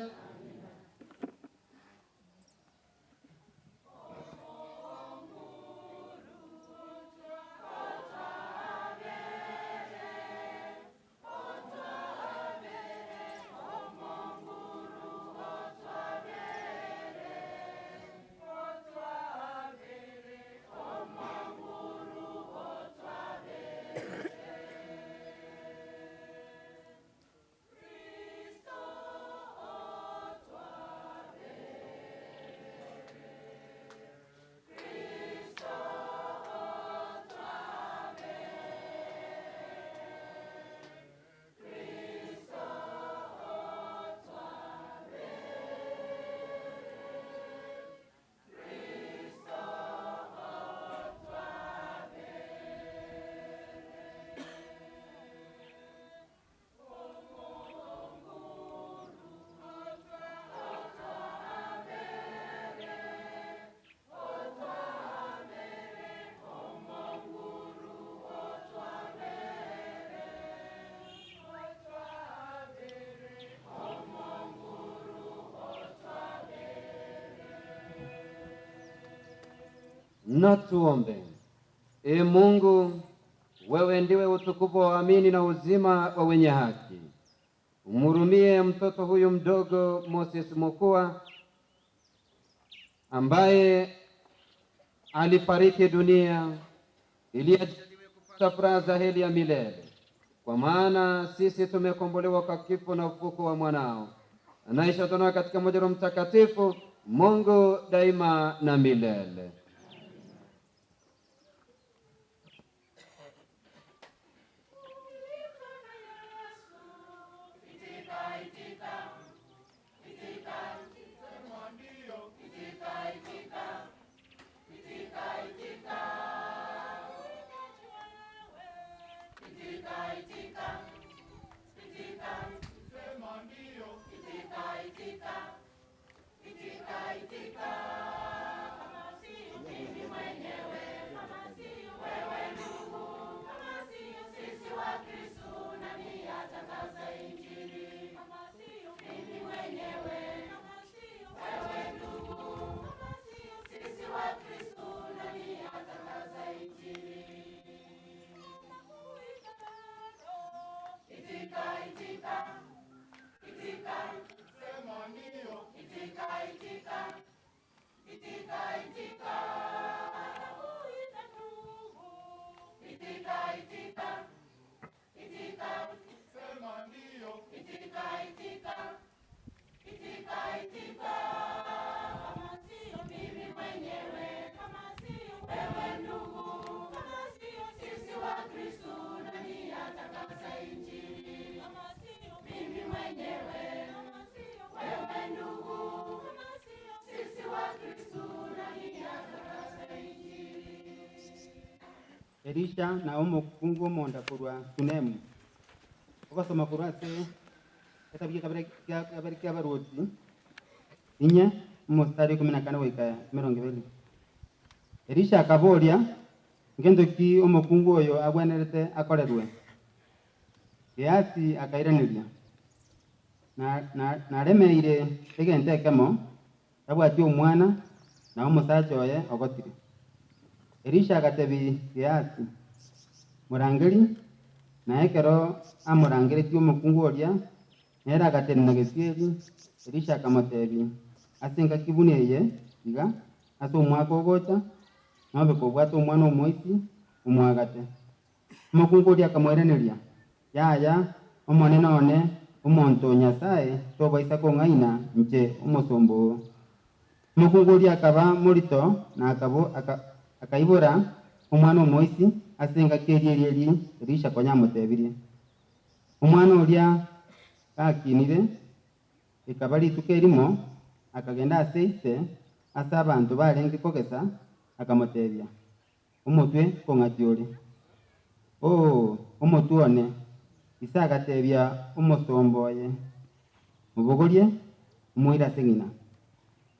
S1: Na tuombe. Ee Mungu, wewe ndiwe utukufu wa waamini na uzima wa wenye haki. Umhurumie mtoto huyu mdogo Moses Mokua ambaye alifariki dunia ili ajaliwe kupata furaha za heri ya milele. Kwa maana sisi tumekombolewa kwa kifo na ufufuko wa mwanao, anaishi katika umoja wa Roho Mtakatifu, Mungu daima na milele.
S13: Elisha na omokungu omonda korwa Sunemu. Ogosoma korwa ase egetabu gia kabere gia kabere ki'Abaruoti inye, omositari o ikomi na kane goika emerongo ebere. Elisha akaboria, Ngento ki omokungu oyo agwenerete akorerwe? Gehasi akairaneria, Na, na, naremeire egento ekemo, tabwati omwana, na omosacha oye ogotire. Elisha agatebia Gehasi, Morangerie, na ekero amorangeretie omokungu oria, nere agatenena gesieri. Elisha akamotebia, Ase engaki buna eye iga, ase omwaka ogocha, nobe kobwate omwana omoisia omoagate. Omokungu oria akamoiraneria, Yaya, omonene one, omonto o Nyasae, tobaisa kong'aina inche omosomba oo. Omokungu oria akaba morito na akaibora omwana omoisia ase engaki eria eria eria Elisha konya amotebirie. Omwana oria gakinire, ekaba rituko erimo, akagenda ase ise ase abanto barenge kogesa, akamotebia, Omotwe nkong'atia ore. Oo, omotwe one! Ise agatebia omosomba oye, Mobogorie, omoire ase ng'ina.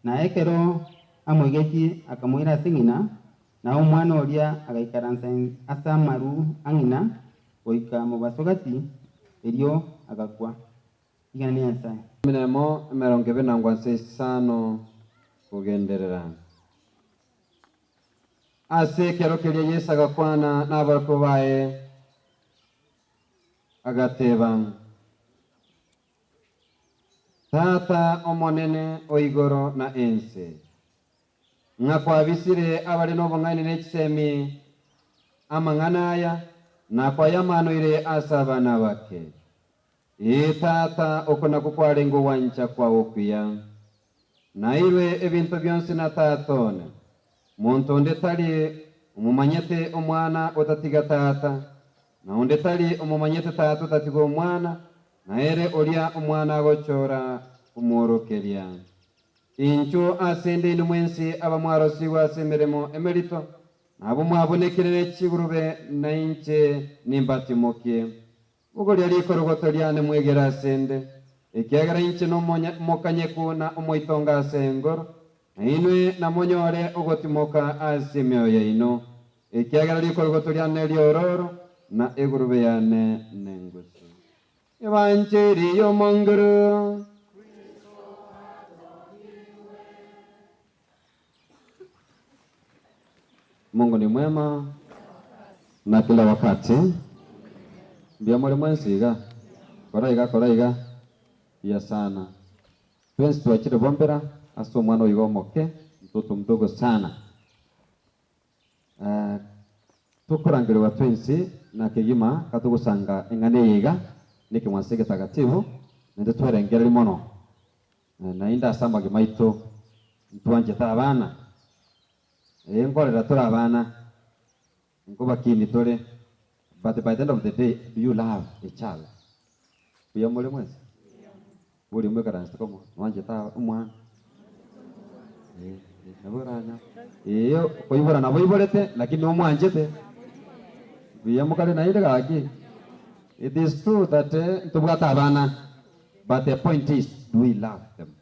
S13: Na ekero amoigetie akamoira ase ng'ina, na omwana oria agaikaransa ase amaru a ng'ina goika mobaso gati, erio agakwa. Rigena ria Nyasae.
S1: Emeremo emerongo ebere na ngwansa isano kogenderera. Ase ekero keria Yeso agakwana nabarokigwa baye, agateba, Tata Omonene o igoro na ense, ng'a kwabisire abare nobong'aini ne chisemi amang'ana aya, na kwayamanoire ase abana abake. Ee, Tata, oko nakwo kwarenge ogwancha kwao okuya. Nairwe ebinto bionsi na Tata one. Monto onde tari omomanyete Omwana otatiga Tata, na onde tari omomanyete Tata otatiga Omwana, na ere oria Omwana agochora komworokeria. Inchuo ase 'nde inwe mwensi abamwarosigwe ase emeremo emerito, na abwo mwabunekire ne chigurube, na inche nimbatimokie. Bogoria rikorogoto riane mwegere ase 'nde, ekiagera inche nomokanyeku na omoitongo ase engoro, na inwe namonyore ogotimoka ase emioyo yaino, ekiagera rikorogoto riane neriororo, na egurube yane nengusu. Ebancheri y'omonguru. Mungu ni mwema na kila wakati. Mbuya more mwensi iga? Kora iga kora iga. Buya sana. Twensi twachire bombera ase omwana oiga omoke, mtoto mdogo sana. Eh, tokorangerigwa twensi na kegima katogosanga eng'ana eye iga, nekeng'wanso egetagatifu, naende twerengererie mono. Naende ase amagima aito ntwanchete abana, ee nkorera tore abana, nkobakini tore, but by the end of the day do you love a child? Mbuya more mwensi? Boria moikaransete komo, nwanchete omwana? Ee, nabo oranyore. Ee, koibora nabo oiborete, lakini nomwanchete? Mbuya mokare naende gaki? It is true that ntobwate abana. But the point is, do we love them?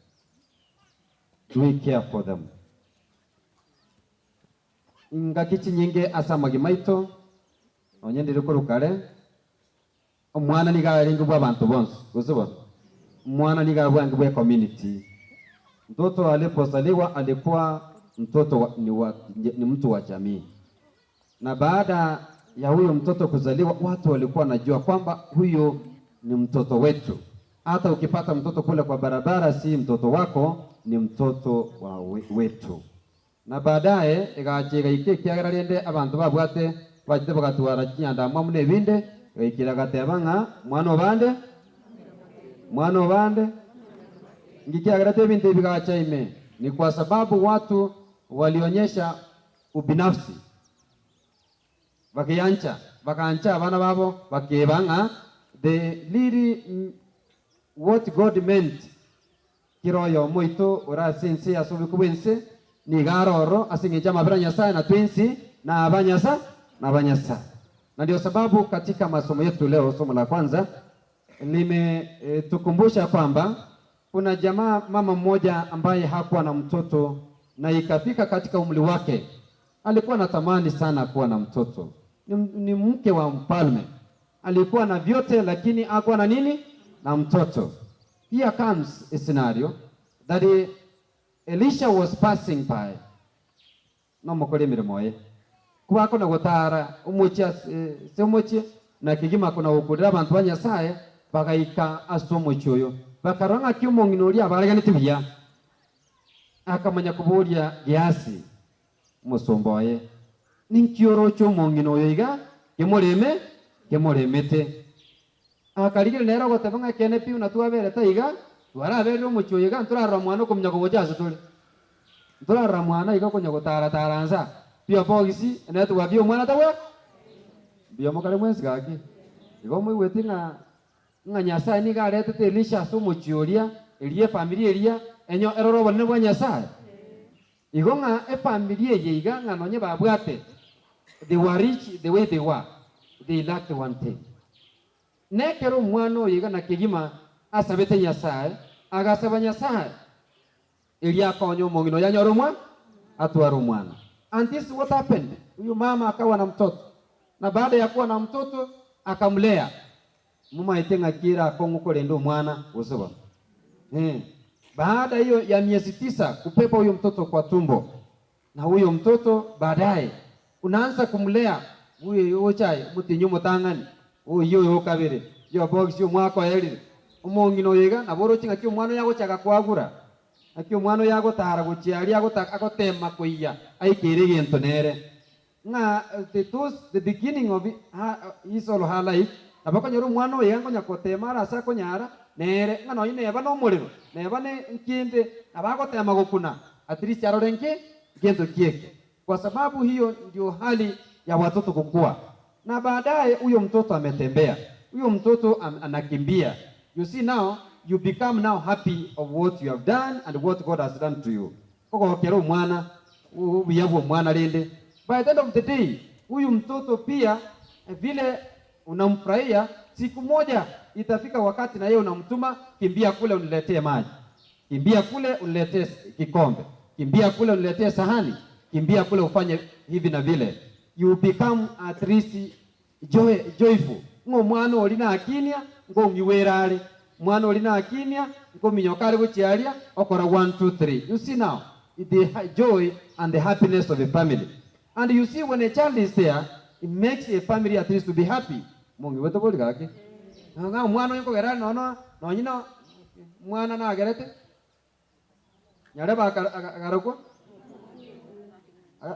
S1: Do we care for them? Ingaki chinyinge ase amagima aito, nonye ndire korwa kare, omwana nigo arenge bw'abanto bonsi, gose bono? Omwana nigo abwange bwe community. Mtoto alipozaliwa alikuwa mtoto wa, ni, wa, ni mtu wa jamii. Na baada ya huyo mtoto kuzaliwa, watu walikuwa wanajua kwamba huyu ni mtoto wetu. Hata ukipata mtoto kule kwa barabara, si mtoto wako, ni mtoto wa wetu. Na baadaye egacha egaika ekiagera rende abanto babwate bachete bagatwara chinyandamwamu na ebinde, egaikera agateba ng'a mwana obande, mwana obande. Inki kiagerete ebinto ebi bigacha ime? Ni kwa sababu watu walionyesha Ubinafsi. Bakeyancha, bagancha abana babo, bakeba ng'a the really what God meant, kera oyomo oito ore ase ense ase obobiko bw'ense nigo are ororo ase engencho y'amabera a Nyasae, na twensi naba Nyasa. na Nyasaye. Na ndio sababu katika masomo yetu leo, somo la kwanza limetukumbusha kwamba kuna jamaa mama mmoja ambaye hakuwa na mtoto na ikafika katika umri wake alikuwa anatamani sana kuwa na mtoto. Ni mke wa mfalme, alikuwa na vyote, lakini hakuwa na nini? Na mtoto. Here comes a scenario that Elisha was passing by nomokora emirimo ye kubako na gotara omochie ase omochie na kegima kona gokurera abanto ba Nyasaye bagaika ase omochie oyo bakarora ng'aki omong'ina oria abareganeti buya akamanya koboria Gehazi omosomba oye ninki oroche omong'ina oyo iga kemoreme kemoremete akarigereria nere ogoteba ng'a ekeene pi buna twaberete aiga twaraberire omochie oyo iga ntorarora mwana okomunya kogocha ase tore ntorarora mwana iga okonya gotara-tara nsa pia bogisi enetwork ya omwana tagwe mbuya mokare mwensi gaki igo moigweti ng'a ng'a Nyasaye nigo aretete Elisha ase omochie oria eria efamiri eria enyo erore obonene bwa Nyasaye. Igo ng'a efamiri eye iga ng'a nonye babwate they were rich the way they were they lacked one thing. Nekero omwana oyo iga na kegima asabete Nyasaye, agasaba Nyasaye erio akonye omong'ina oyo anyore omwa atware omwana. And this is what happened, huyu mama akawa na mtoto, na baada ya kuwa na mtoto akamlea. Momaete ng'aki ere akong'u korenda omwana gose bono? Eh, baada hiyo ya miezi tisa kubeba huyo mtoto kwa tumbo, na huyo mtoto baadaye unaanza kumlea huyo ochaye omotienyi omotang'ani oyio oyo okabere yo box omwaka oerire omong'ina oyo iga nabo oroche ng'aki omwana oyo agochaka kwagura ng'aki omwana oyo agotara gochia aria agota agotema koiyia aikere egento nere ng'a the those the beginning of her his or her life nabo okonyora omwana oyo iga nkonya gotema are ase akonyara nere ng'a nonye neba na omorero neba ne nkende nabo agotema gokuna at least arore nki nkento ki eke kwa sababu hiyo ndio hali ya watoto kukua na baadaye huyo mtoto ametembea huyo mtoto am, anakimbia you see now you become now happy of what you have done and what God has done to you ogokera omwana obuya bwa omwana rende by the end of the day huyu mtoto pia vile unamfurahia siku moja itafika wakati na yeye unamtuma kimbia kule uniletee maji kimbia kule uniletee kikombe kimbia kule uniletee sahani kimbia kule ufanye hivi na vile you become at least joy, joyful ng'a omwana ori nakinia ngong'iwera are mwana ori nakinia nkominyoka are gochia aria okora 1 2 3 you see now the joy and the happiness of a family and you see when a child is there it makes a family at least to be happy mong'iwete bori gaki ng'a omwana oyo nkogera are nono nonye no mwana nagerete nyarebe akarokwa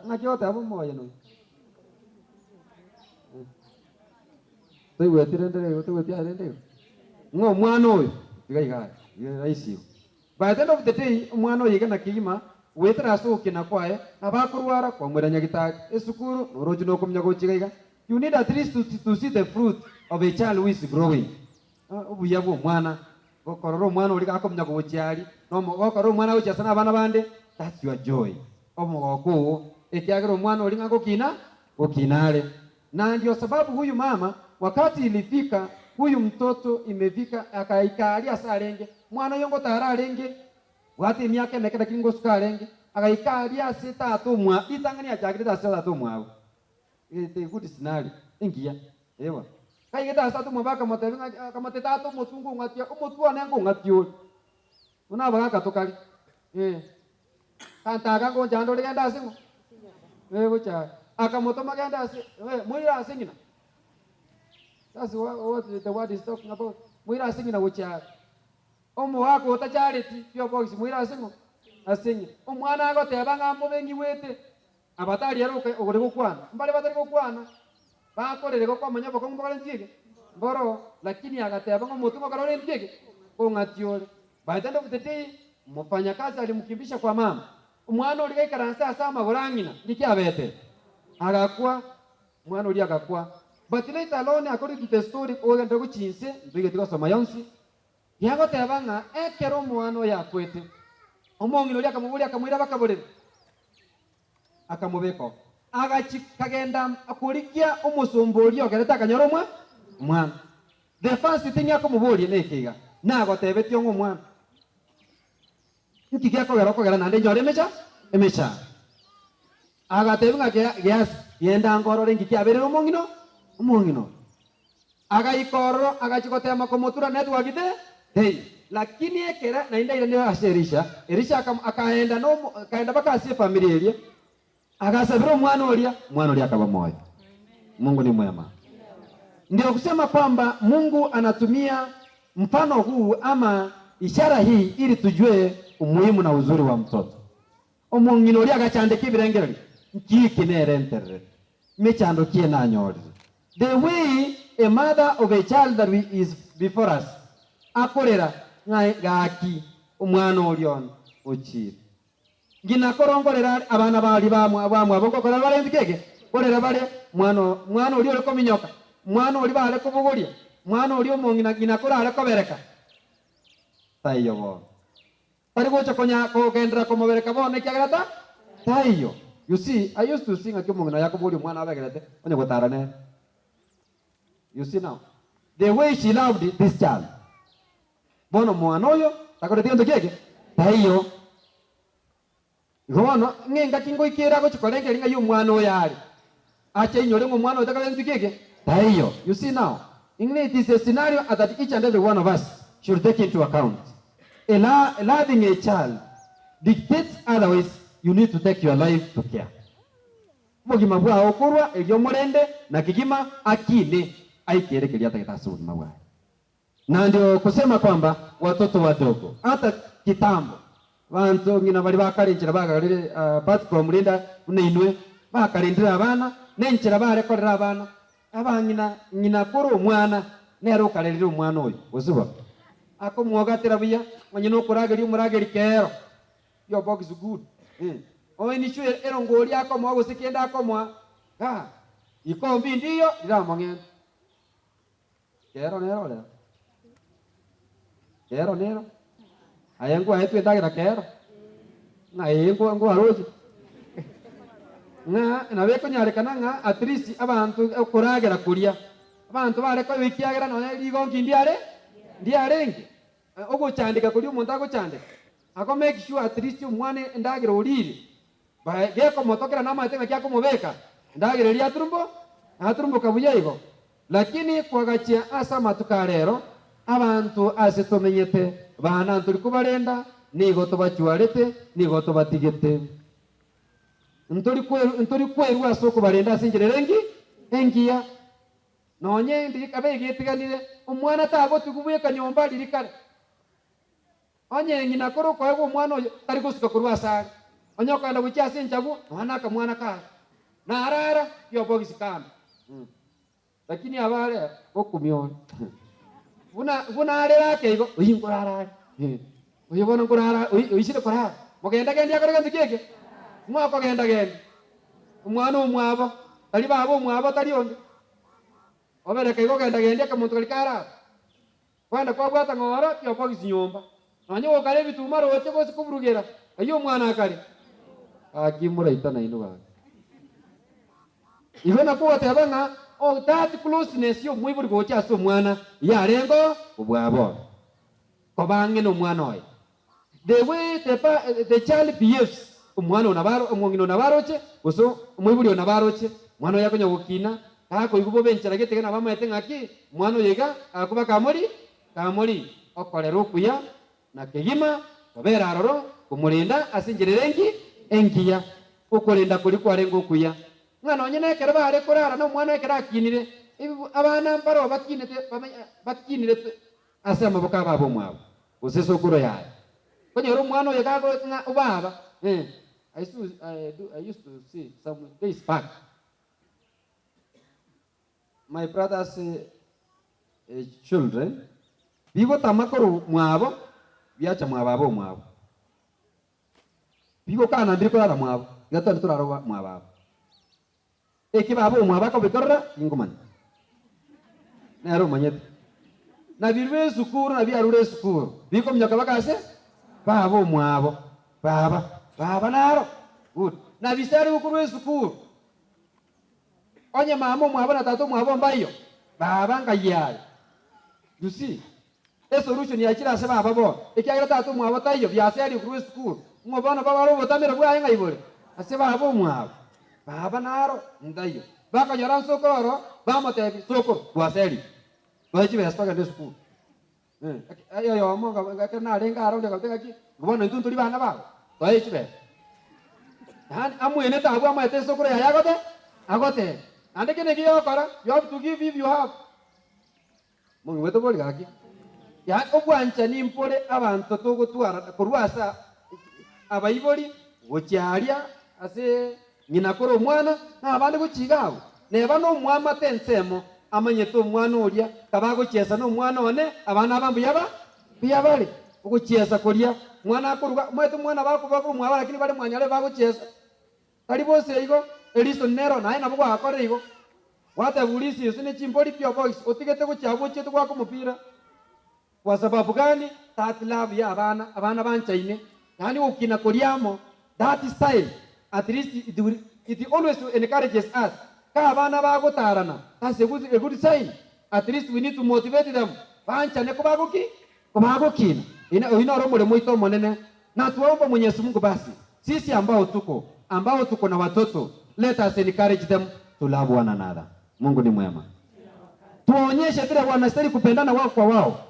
S1: ng'aki ogoteba omoyeno oyo toigweti rende igo toigweti aye rende igo ng'a omwana oyo tiga iga aye iga rahisi igo by the end of the day omwana oyo iga na kegima goetera ase ogokina kwaye nabo akorwara kwamwera nyagitari esukuru noroche nokomunya gochia iga iga you need at least to see the fruit of a child who is growing obuya bwa omwana gokorora omwana oria gakomunya gochia aria nomo gokorora omwana agochia ase na abana bande that's your joy omogoko oo ekiagera omwana oria ng'a gokina gokina are na ndio sababu huyu mama wakati ilifika huyu mtoto imefika akaika aria ase arenge mwana oyo ngotara arenge bwate emiaka emeke lakini ngosuka arenge agaika aria ase tata omwa ritang'ani achakirete ase tata omwabo It's a good scenario engiya ewa kaigete ase tata omwabo akamotebia ng'a akamotebia tata omotwe ngong'atia omotwe one ngong'atia ore buna abagaka tokare eh kanto aka ngonchanda ore genda ase ng'o eh gocha akamotoma genda ase eh moire ase ng'ina that's what, what the word is talking about moire ase ng'ina gochia are omogaka otachareti pio box moire ase ng'o ase ng'ina omwana agoteba ng'a mbobe ng'iwete abatari ere ogore gokwana mbare batari gokwana bakorere gokomanya obokong'u mbokore ntiege mboro lakini agateba ng'a omotwe ngokora ore ntiege kong'ati ore by the end of the day mfanyakazi alimkimbisha kwa mama omwana oria gaikaranse ase amagoro ang'ina ngiki abete agakwa omwana oria agakwa but later on according to the story ogende gochinse ntoigeti gosoma yonsi yagoteba ng'a ekero omwana oyo akwete omong'ina oria akamoboria akamoira bakaborere akamobeka oo. Agachi kagenda korigia omosomba oria ogerete akanyora omwa omwana. The first thing akomoboria neke iga, nagotebetie ong'e omwana? Nki gekogera okogera naende nyore emecha emechando? Agatebia ng'a Gea Geasi, genda nkorore nki kiabereire omong'ina omong'ina oyo. Agaika ororo, agachia goteema komotura network te teiyo. Lakini ekere naende airanire ase Elisha, Elisha akam akaenda nomo akaenda mpaka ase efamiri eria, agasabera omwana oria, omwana oria akaba moyo. Mungu ni mwema. Ndio kusema kwamba Mungu anatumia mfano huu ama ishara hii ili tujue umuhimu na uzuri wa mtoto. Omong'ina oria agachandeka ebirengererio, Nki eke nerentererete? Mechando ki enanyorire? The way a mother of a child that is before us akorera ng'a gaki omwana oria one ochiire. Ng'ina korongorera are abana baria bamwabo ngokorera bare nki eke? Korera bare mwana mwana oria ore kominyoka, mwana oria bare kobogoria, mwana oria omong'ina ng'ina korare kobereka. Taiyo bono. Tari gocha konya kogenderera komobereka bono ekiagera ta taiyo. You see, I used to see ng'aki omong'ina oyo akoboria omwana abegerete onye gotara nere. You see now, the way she loved this child. Bono omwana oyo takoreti gento kieke taiyo. Igo bono, ng'a engaki ngoika ere agochia korengereria ng'ai omwana oyo are, ache ainyore ng'a omwana oyo takoreti gento kieke taiyo. You see now, ng'a it is a scenario that each and every one of us should take into account. A loving a child dictates otherwise you need to take your life to care. Obogima bwao korwa erio omorende na kegima akine aikere keria atagete ase obogima bwaye. Na ndio kusema kwamba watoto wadogo hata kitambo banto ng'ina baria bakare enchera bagarire apart from rende buna inwe bakarendire abana ne enchera bare korera abana abang'ina ng'ina kore omwana nere okarerire omwana oyo gose bo akomwogatera buya onye nokorageria omorageri kero your box good eh oinichwe erongori akomoa gose kende akomoa gaa ikombi ndiyo riramong'ente. Kero nero oreo, kero nero, aye nkwaetwe endagera kero, ng'a ee nkwa nkwaroche, ng'a nabo ekonyarekana ng'a at least abanto okoragera koria, abanto bare koigwa ekiagera nonye rigonki ndiare ndiarenge, ogochandeka koria omonto agochandeka, ako make sure at least omwana endagera orire. Bae gekomotokera namaete ng'aki akomobeka endagera eria aturumbo, aturumboka buya igo. Lakini kwagachia ase amatuko a rero, abanto ase tomenyete, bana ntori kobarenda, nigo tobachwarete, nigo tobatigete. Ntori kweru ntori kwerua ase okobarenda ase enchera ere engi engiya. Nonye ndiri kabe egetiganire, omwana tagotigwa bweka nyomba riria kare. Onye ng'ina kore okoegwa omwana oyo, tari gosuka korwa asare. Onye okogenda gochia ase enchagu, nonya nakamwana kaye, narara riobogisi kando. Lakini abare okumia ore buna buna arere ake igo, oyio nkorara are, oyo bono nkorara oisire korara, mogenda gendi akore gento ki eke? Ng'o okogenda gendi? Omwana omwabo, tari baba omwabo tari onde. Obereka igo ogenda gendi akamonto karia karara. Kwenda kwabwata ng'ora tiokogisi nyomba, nonya gokara ebituma roche gose koburugera, ayio omwana akare. Gaki moraitana inwe gaki. Igo nakwo goteba ng'a oh that closeness y'omoibori gocha ase omwana yarenge obwa bono. Koba ang'e nomwana oye. The way the pa the child behaves, omwana oyo nabo aro omong'ina oyo nabo aroche, gose omoibori oyo nabo aroche, omwana oyo akonya gokina, gakoigwa bobe enchera gete iga nabo amaete ng'aki, omwana oyo iga agakuba kamori kamori, okorera okuya na kegima kobera aroro komorenda ase enchera ere engi engiya. Okorenda koria kwarenge okuya, ng'a nonye nekero bare korara nomwana ekero akinire, ebi abana mbaroo bakinete bamenya bakinire Ase amaboko a baba omwabo, gose esokoro yaye. Konyora omwana oyo gago ng'a obaba, eh, I used to, I do, I used to see some days back, my brother's eh, children, bigotama korwa mwabo, biacha mwa baba omwabo. Bigokana mbiri korara mwabo, iga twende torare mwa baba. Eki baba omwabo akobikorera tingomanya, nere omanyete. Na birwe esukuru na biarure esukuru, bikominyoka baka ase baba omwabo, baba, baba naro, good. Na bise are gokorwa esukuru. Onye mama omwabo na tata omwabo mbaiyo, baba ngai aye. You see? Esolution yachire ase baba bono, ekiagera tata omwabo taiyo, biaseria korwa esukuru, ng'o bono babare obotamero bwaye ng'ai bore? Ase baba omwabo. Baba naro ntaiyo. Bakonyora nsokoro oro, bamotebia, Sokoro, twaseria. Toe chibesa togende esukuru. Eh, oyomo ekero narenge aro onde akabotebia ng'aki, bono intwe ntori bana bago, toe chibesa. Yaani amwenete abwo amaete esokoro yaye agote agotebia. Naende kende eki ogokora, you have to give if you have. Mong'igwete bori gaki? Yaani obwanchani mbore abanto togotwara korwa ase abaibori gochia aria ase ng'ina kore omwana, na abande gochia iga abwo. Neba nomwamate ensemo, amanyete omwana oria, kaba agochiesa nomwana one, abana aba mbuya ba mbuya bare. Ogochiesa koria, mwana akoruga, omanyete omwana bakoba omwabo lakini bare mwanyare bagochiesa. Tari bose igo, eriso nero, naye nabo gwagakorire igo. Gwateba urisi ase ne chimbori pi oboisi, otigete gochia abwo ochiete goaka omopira. Kwa sababu gani? That love ya abana, abana banchaine, yaani gokina koria amo, that style, at least it will, it always encourages us, ka abana bagotarana, that's a good, a good sign, at least we need to motivate them, banchane kobagoki? Kobagokina. Ine, oyio noro omoremo oito omonene, na twaomba Mwenyezi Mungu basi, sisi ambao tuko, ambao tuko na watoto, let us encourage them to love one another. Mungu ni mwema. Tuwaonyeshe vile wanastahili kupendana wao kwa wao,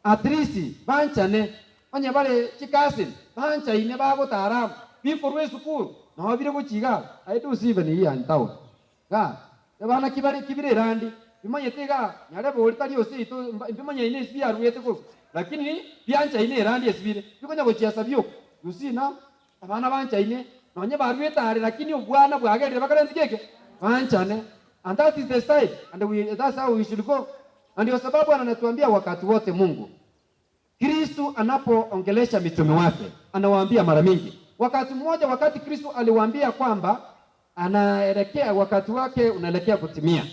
S1: at least banchane, onye bare chicousin, banchaine bagotara amo, bikorwa esukuru, nabo bire gochia iga, I do see even here in town. Igaa, abana ki bare kibire erandi, bimanyete igaa, nyarebe ori tari ose oito mbimanyaine esi biaruete korwa, lakini bianchaine erandi esi bire, bikonya gochiesa bioka. You see now, abana banchaine, nonye baruete are lakini obwana bwagerire bakore nki eke? Banchane. And that is the style, and we, that's how we should go. Na ndio sababu ananatuambia wakati wote Mungu, Kristu anapoongelesha mitume wake anawaambia mara mingi. Wakati mmoja, wakati Kristu aliwaambia kwamba anaelekea wakati wake unaelekea kutimia,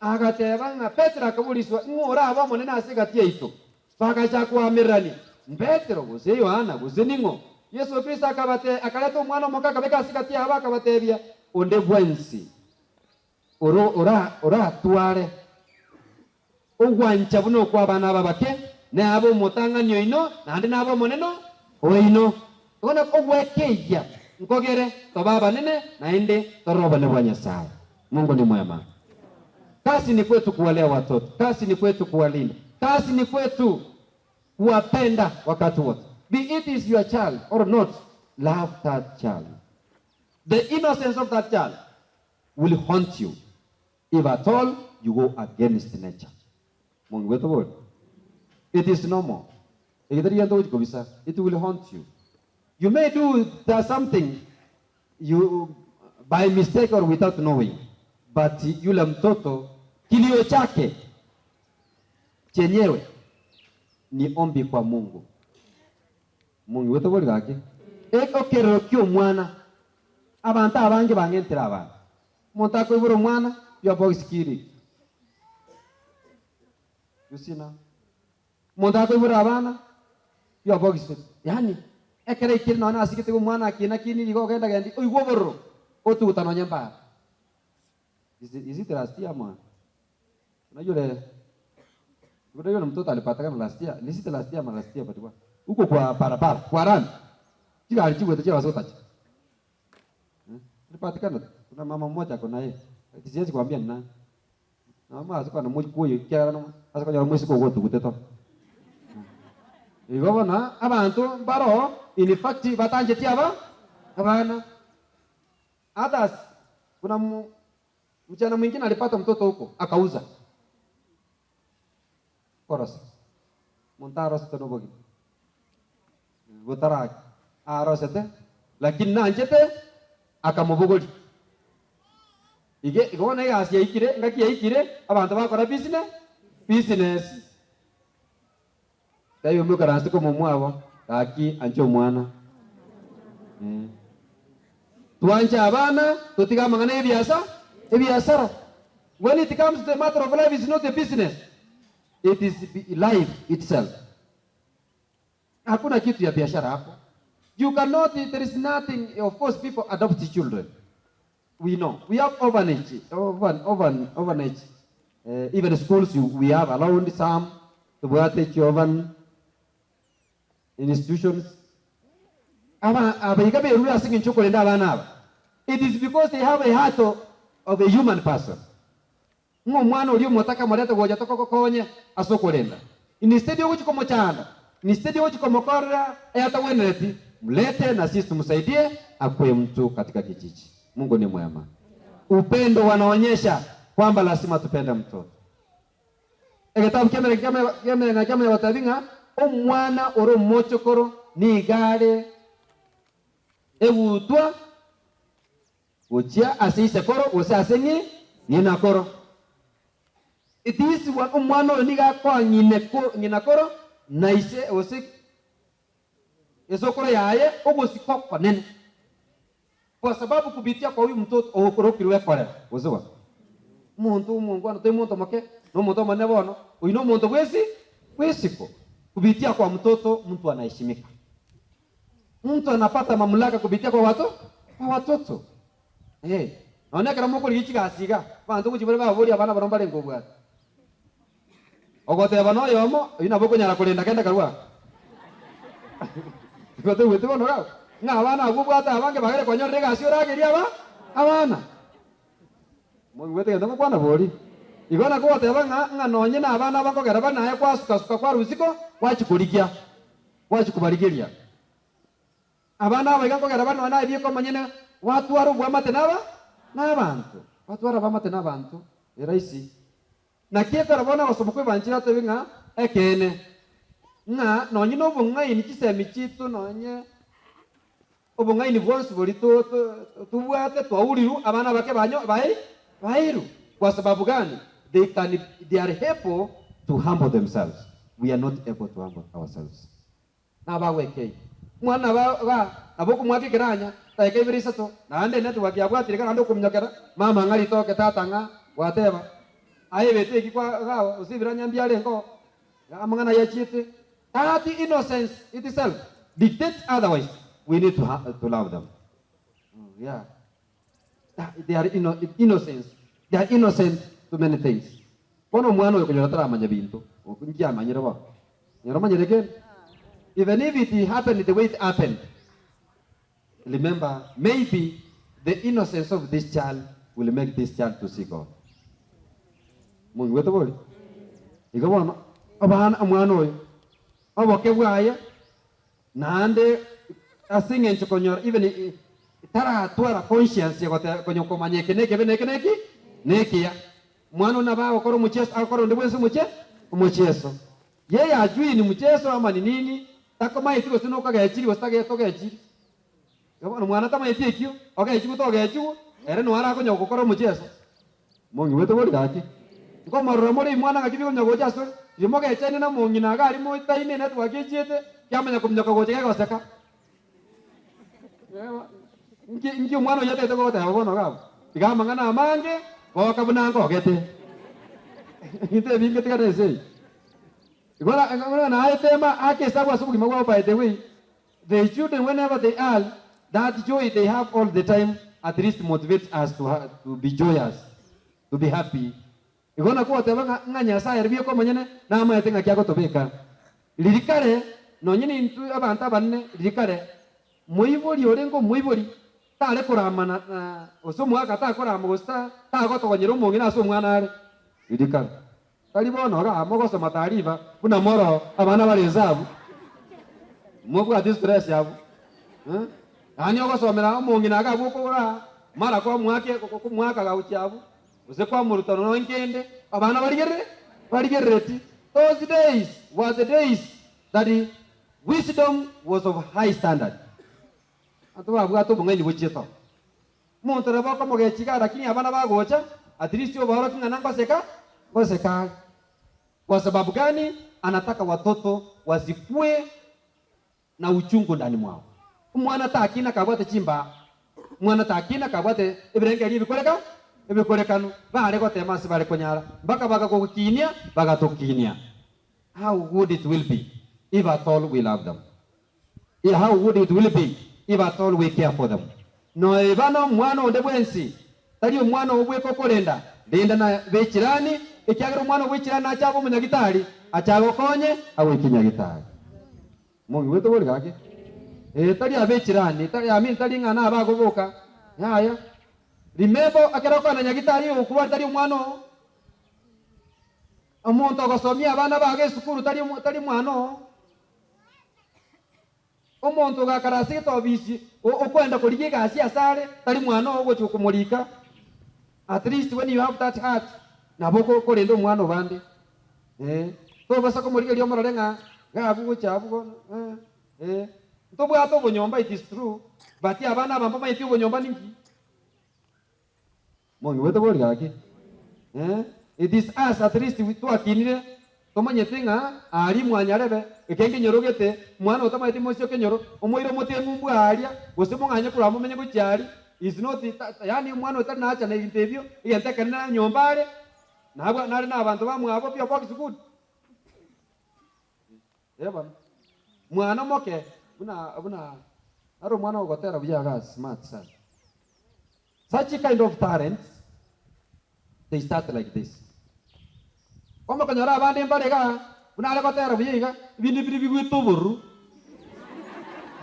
S1: agateba ng'a Petero akaboriswa, Ing'o orabe omonene ase egati yaito? Bagacha koamererania, Petero, gose Yohana, gose ning'o? Yeso Kristo akabate akareta omwana omoke akabeka ase egati yabo, akabatebia, Onde bwensi oro ora oratware Ogwancha buna okw'abana aba abake, nabe omotang'ani oino, naende nabe omonene oino. Igo nakwo ogwekeyia nkogere tobe abanene, naende torore obonene bwa Nyasae. Mungu ni mwema. Kazi ni kwetu kuwalea watoto, kazi ni kwetu kuwalinda, kazi ni kwetu kuwapenda wakati wote. Be it is your child or not, love that child. The innocence of that child will haunt you. If at all you go against nature. Mongigwete bori? It is normal. Eke tari gento gochi kobisa, it will haunt you. You may do the something you by mistake or without knowing, but yule mtoto kilio chake chenyewe ni ombi kwa Mungu. Mongigwete bori gaki? Ekerero ki'omwana, abanto abange bang'entire abana. Omonto akoibora omwana, your box kiri. You see now? Omonto akoibora abana, your box. Yaani, ekero aikire nonya nasigete iga omwana akina kiniri iga ogenda gendi, oigwe obororo, otuguta nonya embara. Is it, is it last year mwana? Unajua yule unajua yule mtoto alipatikana last year, ni is it last year ama last year but what? Huko kwa barabara, kwa rami. Chigari chigwete chiabasotacha. Alipatikana tu. Kuna mama mmoja ako na yeye. Siwezi kuambia ni nani. Na mama ase kwana moikuyu ekiagera no ase konyora moiseke ogotugute to. Igo bono abanto mbaro in fact batancheti aba abana. Others kuna mchana mwingine alipata mtoto huko akauza. Korosa. Monto arosete nobogima botarake arosete, lakini nanchete akamobogoria. Ige igo bono egasi yaikire, engaki yaikire, abanto bakora bisine business. Taiyo moikaranse komomwabo, gaki anche omwana. Eh. Twanche abana, totige amang'ana y'ebiasa ebiasara. When it comes to the matter of life is not a business, it is life itself. Hakuna kitu ya biashara hapo. You cannot, there is nothing, of course people adopt children. We know we have orphanage, orphan, orphan, orphanage eh, even schools you, we have around some tobwate chiorphan institutions. Aba abaiga berure ase eng'encho okorenda abana aba. It is because they have a heart of, of a human person. Ng'a omwana oria omotaka morete gocha tokogokonye ase okorenda. Instead yogochia komochanda, instead yogochia komokorera ayatagwenereti, mlete na sisi tumsaidie akue mtu katika kijiji. Mungu ni mwema. Upendo wanaonyesha kwamba lazima tupende mtoto. Egetabu ki'Emereng'anio kiamanya gotebi ng'a omwana ore omochokoro nigo are egutwa Gochia ase isekoro gose ase ng'i ng'ina koro. It is one omwana oyo nigo akoa ng'ine ko ng'ina koro na ise gose esokoro yaye ogosika okonene. Kwa sababu kupitia kwa huyu mtoto okorokirwe ekorera gose gose. Omonto omongwana toi monto moke na omonto omonene bono, oyio na omonto bw'esi bw'esiko. Kupitia kwa mtoto mtu anaheshimika. Mtu anapata mamlaka kupitia kwa watu kwa watoto. Eh, nonya ekero mokorigia chigasi iga, abanto gochia bare baborie abana baria mbarenge obwate. Ogoteba na oyomo, oyio nabo okonyara korenda kende karue aa. Igo toigweti bono iga abwo, ng'a abana abwo obwate abange bagere kwanyorire egasi oragerie aba abana. Moigwete gento ngokwana bori? Igo nakwo goteba ng'a ng'a nonye na abana aba nkogera bare naye kwasuka-suka kwarwa isiko gwachia korigia. Gwachia kobarigeria abana aba iga nkogera bare nonya naye bieka omonyene gwatwara oboamate naba nabanto, gwatwara abamate nabanto eraisi. Naki ekero bono agosoma kw'ebanchiri atebe ng'a ekeene, ng'a nonye nobong'aini chisemi chiaito nonye obong'aini bwonsi boria to to tobwate twaurirwe abana abake banyo bai bairwe. Kwa sababu gani? They can they are able to humble themselves, we are not able to humble ourselves. Nabagwekei. Omwana nabo iga nabo okomwaka ekeranya dakika ibere isato, naende enetwork yabwatire iga naende okominyokera, mama ng'a ritoke tata ng'a gwateba, aye ebete eki kwa iga gose ebiranya mbiarenge oo, amang'ana ayio achiete. That innocence itself dictates otherwise, we need to to love them. Yeah. They are innocence, they are innocent to many things. Bono omwana oyo konyora taramanya binto, inki amanyire bono? Nyora omanyire kende? Even if it happened the way it happened, remember maybe the innocence of this child will make this child to see God. Mong'igwete bori? Igo bono abana omwana oyo oboke bwaye Naende ase engencho konyora even taratwara conscience ya goteba konya komanya eke nekebe na eke neki nekiya. Omwana one nabo agokora omocheso agokora onde bwensi omoche omocheso. Yeye ajui ni mcheso ama ni nini takomaeti gose nokogechiri gose tage togechiri. Igo bono mwana tamaeti ekio ogechigwe togechigwa ere noyo arakonya gokora omocheso. Mong'igwete bori gaki? Nkomorora more imwana ng'aki bigonya gocha asore, riria mogechaine na omong'ina iga aria motaine enetwork echiete, kiamanya kominyoka gocha gegoseka. Nki nki omwana oyio atagete gogoteba bono iga abwo? Iga amang'ana amange, goka buna nkogete. Ebinto ebinge tiga nense eye. Igo na naye tema ake esabu ase obogima bwao by the way, The children whenever they are, that joy they have all the time at least motivates us to, to be joyous, to be happy. Igo nakwo goteba ng'a ng'a Nyasaye ere bweka omonyene namaete ng'aki agotobeka. Riria kare, nonye nintwe abanto abanene, riria kare, moibori orenge omoibori tare korama na na gose omogaka takorama gose ta tagotogonyera omong'ina ase omwana are, riria kare. Tari bono iga mogosoma taarifa buna moro abana bare inse abwo, mobwati stress abwo eh, yaani ogosomera omong'ina iga abwo okogora mara kwamoaka komoaka gochia abwo, gose kwamoruta nonya nkende, abana barigerere barigerereti. Those days were the days that wisdom was of high standard. Abanto babwate obong'aini bochiete oo. Omonto nabo akomogecha iga lakini abana bagocha at least obaorokie ng'a nangoseka ngoseka are. Kwa sababu gani? Anataka watoto wasikue na uchungu ndani mwao. Omwana takina kabwate chimbaa, omwana takina kabwate ebirengererio ebikoreka ebikorekanu, bare gotema ase bare konyara mpaka bagagokinia bagatokinia. How good it will be if at all we love them. How good it will be if at all we care for them. Noiba nomwana onde bwensi. Tari omwana oo bweka okorenda, renda na b'echirani, ekiagera omwana bw'echirani nache abe omonyagitari, ache agokonye agoike nyagitari. Mong'igwete bori gaki? Ee, tari ab'echirani, tari, I mean, tari ng'a nabagoboka, yaya. Remember, ekero okoenda nyagitari ogokurwari tari omwana oo. Omonto ogosomia abana bago esukuru tari, tari mwana oo. Omonto ogakara ase etobisi okoenda korigia egasi asare tari mwana oo ogochia komorika. At least when you have that heart nabo okorenda omwana obande. Eh, tobasa komorigereria omorore ng'a iga abwo gocha abwo bono eh, eh. Ntobwate obonyomba it is true but abana aba mbamanyeti obonyomba ninki. Mong'igwete bori gaki? Eh, it is us at least twakinire tomanyete ng'a aria mwanyarebe eke nkenyoro gete, mwana otamanyeti mosio kenyoro, omoire omote eng'umbu aaria, gose mong'anye korwa momenye gochia aria, is not yaani omwana otari nacha na ebinto ebio, egento ekenene na nyomba are, nabwa nare na abanto bamwabo pi obox good. Eh bono, mwana omoke buna buna naro omwana ogotera buya igaa smart sana. Such kind of talents they start like this. Komokonyora abande mbare igaa buna are gotera buya iga, ebinde bire bigwete obororo.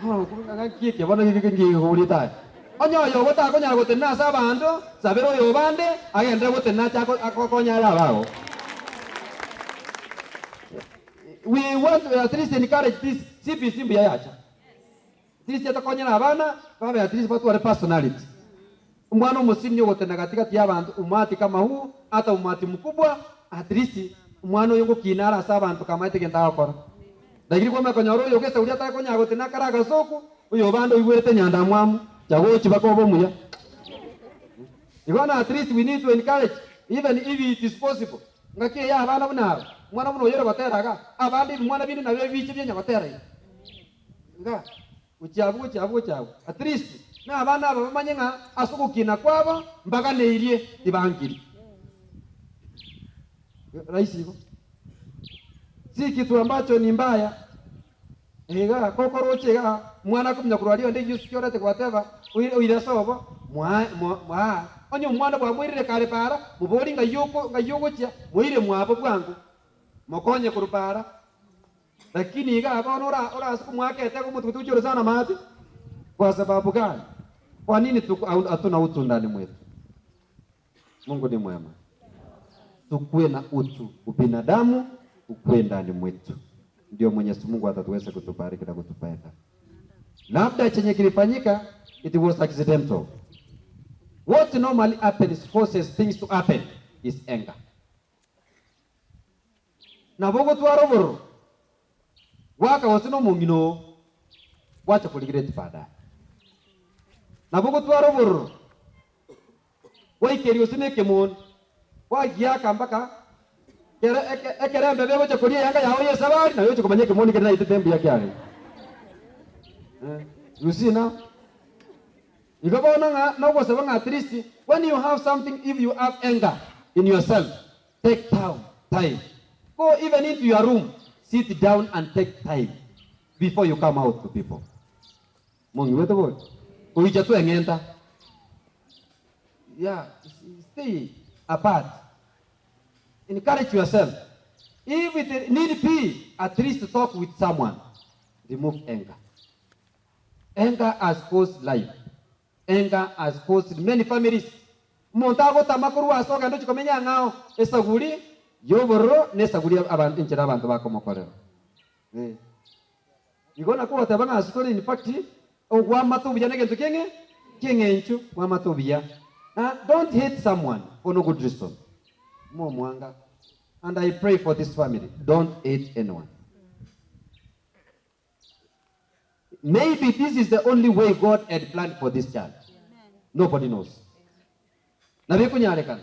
S1: Ng'aki eke bono ngigekoborete aye. Onye oyo ogotakonyara gotenena ase abanto, sabera oyo obande agenderere gotenena ache akokonye aye abago. We want to at least encourage this CBC mbuya yacha. At least etokonyere abana babe at least batware personality. Omwana omosinini ogotena gati gati y'abanto umati kama huu ata umati mkubwa at least omwana oyo ngokina are ase abanto kamaete gento agokora. Lakini kwamanya konyora oyo ogesauri atakonyara gotena akare agasoku, oyo obande oigwerete enyandamwamu, chagochi baka obe omuya. Igo na at least we need to encourage even if it is possible ngaki eye abana buna aba, omwana buna oyo ore gotera iga, abande ebimwana binde nabio ebiche bianya gotera iga. Iga, gochia abwo, gochia abwo, gochia abwo. At least na abana aba bamanye ng'a ase ogokina kwabo mbaganeirie tibangiri. Rahisi igo. Si kitu ambacho ni mbaya. Iga, kokoroche iga, omwana akomunya korwa aria onde use kiorete gwateba, oire oire ase obo, mwa mwa mwaa. Onye omwana bwamoirire kare para, mobori ng'ai oko ng'ai ogochia, moire mwabo bwango, mokonye korwa para. Lakini igaa bono ora orase komoaka etego omotugutu gochia orosana amaate? Kwa sababu gani? Kwa nini tuko hatuna utu ndani mwetu? Mungu ni mwema. Tukuwe na utu, ubinadamu ukuwe ndani mwetu, ndio Mwenyezi Mungu atatuweza kutubariki na kutupenda. Labda chenye kilifanyika, it was accidental. What normally happens causes things to happen is anger. Nabo ogotwara obororo gwaka gose nomong'ina oo gwacha korigereria baadaye. Nabo ogotwara obororo gwaikeria gose nekemoni gwagiaka mpaka kere eke ekero embebe egocha koria eyanga yao y'esabari naye oche komanya ekemoni keria naitete mbuya kiarenge. Eh, you see now? Igo bono ng'a nogosaba ng'a at least when you have something if you have anger in yourself Take town time go even into your room sit down and take time before you come out to people. Mong'igwete bori? Goicha tweng'enta yeah stay apart encourage yourself if it need be at least talk with someone remove anger. Anger has caused life. Anger has caused many families. Omonto agotama korwa ase ogenda ochia komenya ang'ao, esaguri y'obororo na esaguri y'abanto enchera abanto bakomokorera. Eh. Igo nakwo goteba ng'a ase tore in fact ogwamata obuya negento kieng'e kieng'encho gwamata obuya. Na don't hate someone for no good reason. Momwanga. And I pray for this family, don't hate anyone. Maybe this is the only way God had planned for this child. Nobody knows. Nabo ekonyarekana.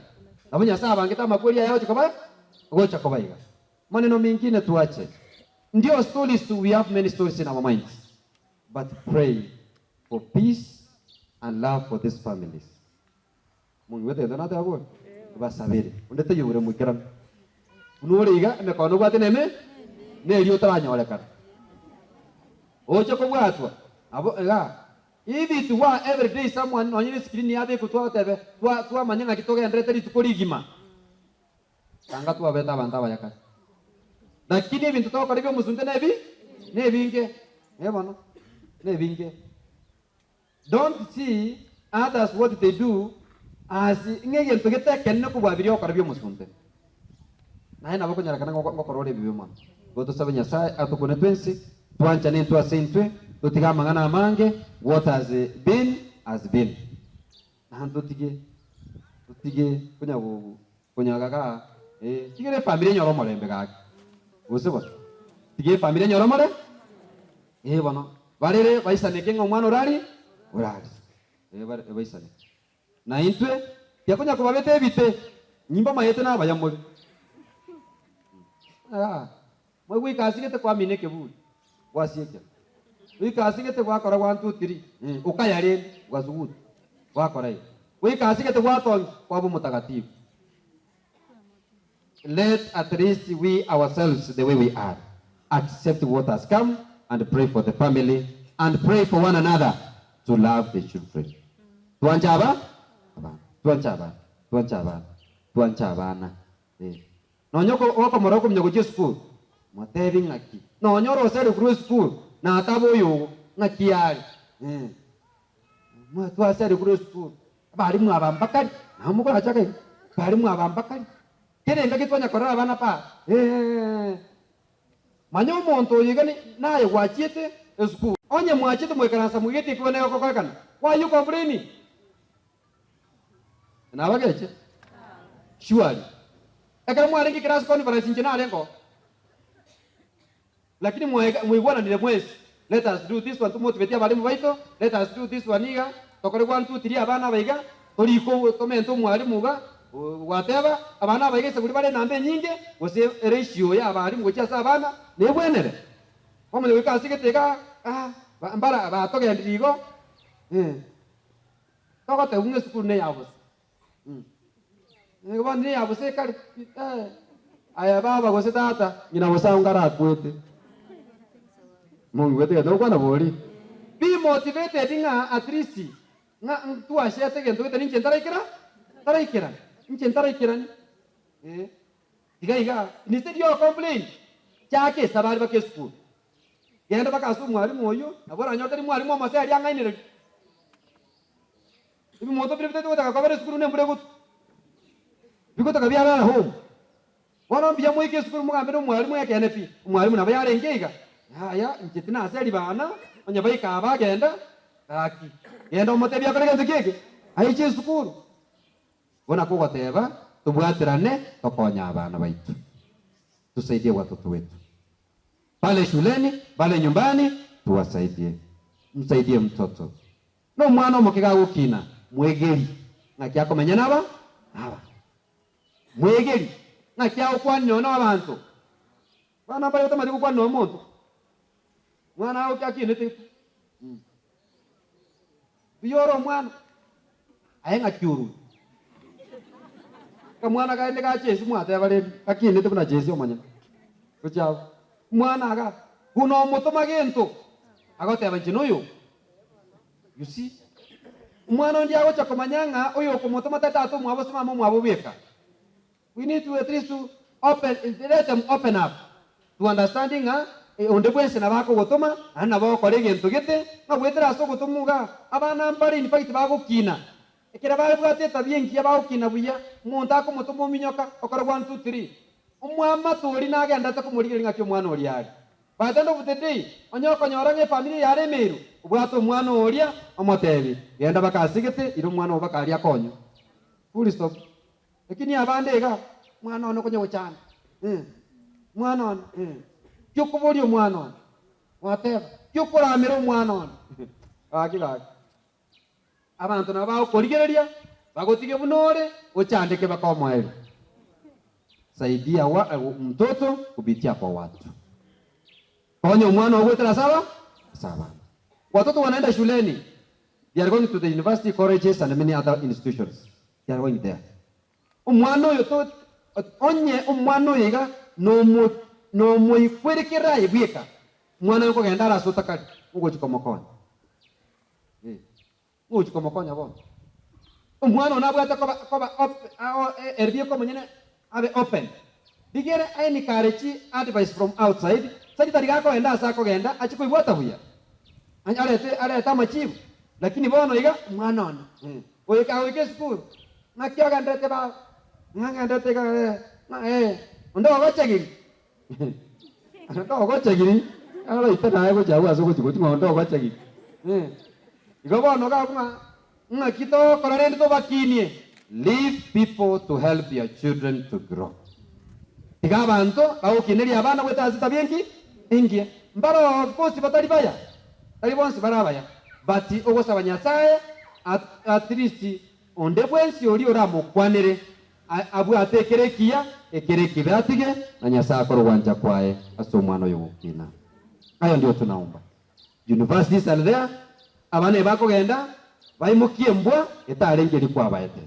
S1: Nabo Nyasaye abangete amakweri aya gocha koba gocha koba iga. Maneno mengine tuache. Ndio stories we have many stories in our minds. But pray for peace and love for these families. Mong'igwete egento nateba bobe? Basabere. Onde taiyo ore moikeranu. Buna ore iga, emekono obwate neme, neria otaranyorekana. Oche kobwatwa, nabo iga. If it were every day someone nonye ne screen yabekwa twatebe twa twamanya ng'aki togenderete rituko rigima, tanga twabete abanto abaya kare. Lakini ebinto togokora ebia omosunte nebi nebinge, eh bono, nebinge. Don't see others what they do as ng'a egento gete ekenene kobua biria ogokora bi'omosunte. Naye nabo okonyarekana ng'a ngokora ore ebibe mono. Igo tosabe Nyasae atokune twensi, twanchane intwe ase intwe, totige amang'ana amange, what has been has been. Naende totige, totige konya konya gaga eh, tigera efamiri enyore omorembe gaki, gose bono? Tiga efamiri enyore omore. Ee bono, barere baisaneke ng'a omwana orari orari. Ee bare baisaneke. Na intwe tiakonya kobabeta ebite, nyimba mayete nabaya more. Aa, moigwe asigete kwamina ekeburi, gwasiekera. Goika asigete gwakora one two three, okaya rende, ogasuguta, gwakora iga. Goika asigete gwatongia, kwaba omotakatifu. Let at least we ourselves the way we are accept what has come and pray for the family and pray for one another to love the children. Twanche aba abana, twanche abana, twanche abana, twanche abana eh. Nonya oko okomora okomunya gochia esukuru, motebi ng'aki, nonya oroseri korwa esukuru nataba oyogo ng'aki are eh. Twaseri korwa esukuru. Abalimu aba mbakari, nabo mokorache iga, abalimu aba mbakari, kera engaki twanya korora abana pa eeh. Manya omonto oyo iga naye gwachiete esukuru. Onye mwachiete moikaransa moigete ekebe nere ogokorekana, why you complaining? Nabageche? Surely. Ekero mwarenge class conference inche narenge oo. Lakini mwaigwananire mwensi, let us do this one, tomotiveti abalimu baito, let us do this one iga, tokore one two three abana aba iga, torike tomente omwalimu iga, gwateba, abana aba iga eseguri bare enamba enyinge, gose eratio ya abalimu gochia ase abana, nebwenere. Kwamanya goika ase gete iga, ah, mbara batogendirie igo, eh, togotebwa ng'a esukuru neya bosa. Nigo bono neya bosa ekare, eh, aye baba gose tata, ng'ina bosa ago ngarakwete. Mong'igwete egento ngokwana bori? Be motivated ng'a at least ng'a ntwashete egento gete ninche ntaraikera ntaraikerani, inche ntaraikerani eh. Iga iga, instead yo complain, chaka esabari baka esukuru. Genda baka ase omwalimu oyio, nabo oranyore tari mwalimu omoseri ang'ainereria. Ebimoto biria bitaete gotaka kobera esukuru nembura egotwa, bigotaka biarara home. Bono mbuya moike esukuru mogambe na omwalimu ekeene pi, omwalimu nabo yarenge iga, yaya inche tinaseri bana, onye baika aba bagenda, gaki genda omotebie akore gento ki eke, aiche esukuru. Buna kogoteba, tobwaterane tokonye abana baito, tusaidie watoto wetu pale shuleni, pale nyumbani, tuwasaidie. Msaidie mtoto. Nomwana omoke gagokina, mwegeri ng'aki akomenya naba nabanto. Mwegeri ng'aki agokwania nonya nabanto. Abana mbare batamanyeti gokwana nonya omonto. Mwana agokia akinete Mbuya ore omwana, aye ng'aki orure. Akamwana kaende ga Jesse mwateba rende, gakinete buna Jesse omonyene. Gochia abwo. Omwana iga, buna omotoma gento, agoteba inche noyo. You see? Omwana onde agocha komanya ng'a oyo okomotoma tari tata omwabo gose mama omwabo bweka. We need to at least to open, let them open up to understanding ng'a onde bwensi nabo akogotoma naende nabo ogokora egento gete, ng'a goetera ase ogotomwa igaa, abana mbare in fact bagokina, ekero babwate etabia engiya bagokina buya, omonto akomotoma ominyoka, okore one two three, omwamate oria nagenderete komorigereria ng'aki omwana oria are. By the end of the day, onye okonyora ng'a efamiri eye yaremeirwe, obwate omwana oria, omotebi, genda baka ase gete, ira omwana oo baka aria akonywe. Full stop. Lakini abande iga, Mwana one okonya gochanda, eh, mwana one, eh, ki okoboria omwana one? Gwateba, ki okoramera omwana one? Gaki gaki. Abanto nabo bagokorigereria, bagotige buna ore, ochandeke baka omoerio. Saidia wa, mtoto kupitia kwa watu. Konya omwana oo goetera ase aba? Ase abanto. Watoto wanaenda shuleni, they are going to the university, colleges and many other institutions. They are going there. Omwana oyo to, onye omwana oyo iga nomo, nomoikwerekerera aye bweka, omwana oyo nkogenda are ase otakari, ogochi komokonya. Eh. Ngochi komokonya bono. Omwana one abwate koba koba op ao ere bieka omonyene abe open. Rigere encourage advice from outside, saki tari gakogenda ase akogenda achie koibwata buya. Arete arete amachibu. Lakini bono iga omwana one eh goika agoika esukuru, ng'aki ogenderete baba? Ng'a ng'enderete iga eh ng'a eh onde ogochegiri? Onde ogochegiri? Oroite naye gochia abwo ase ogochia gochia ng'a onde ogochegiri. Igo bono iga abwo ng'a ng'aki togokora rende tobakinie? Leave people to help your children to grow. Tiga abanto bagokinerie abana goeta ase etabia enki? Engiya. Mbare of course batari baya, tari bonsi bare abaya, but ogosaba Nyasaye at at least onde bwensi oria oramokwanere abwate ekere ekiya, ekere ekibe atige, na Nyasaye akore ogwancha kwaye ase omwana oyo ogokina. Ayo ndio tunaomba. Universities are there, abana ebakogenda baimokie embwa etarenge eria kwabaete.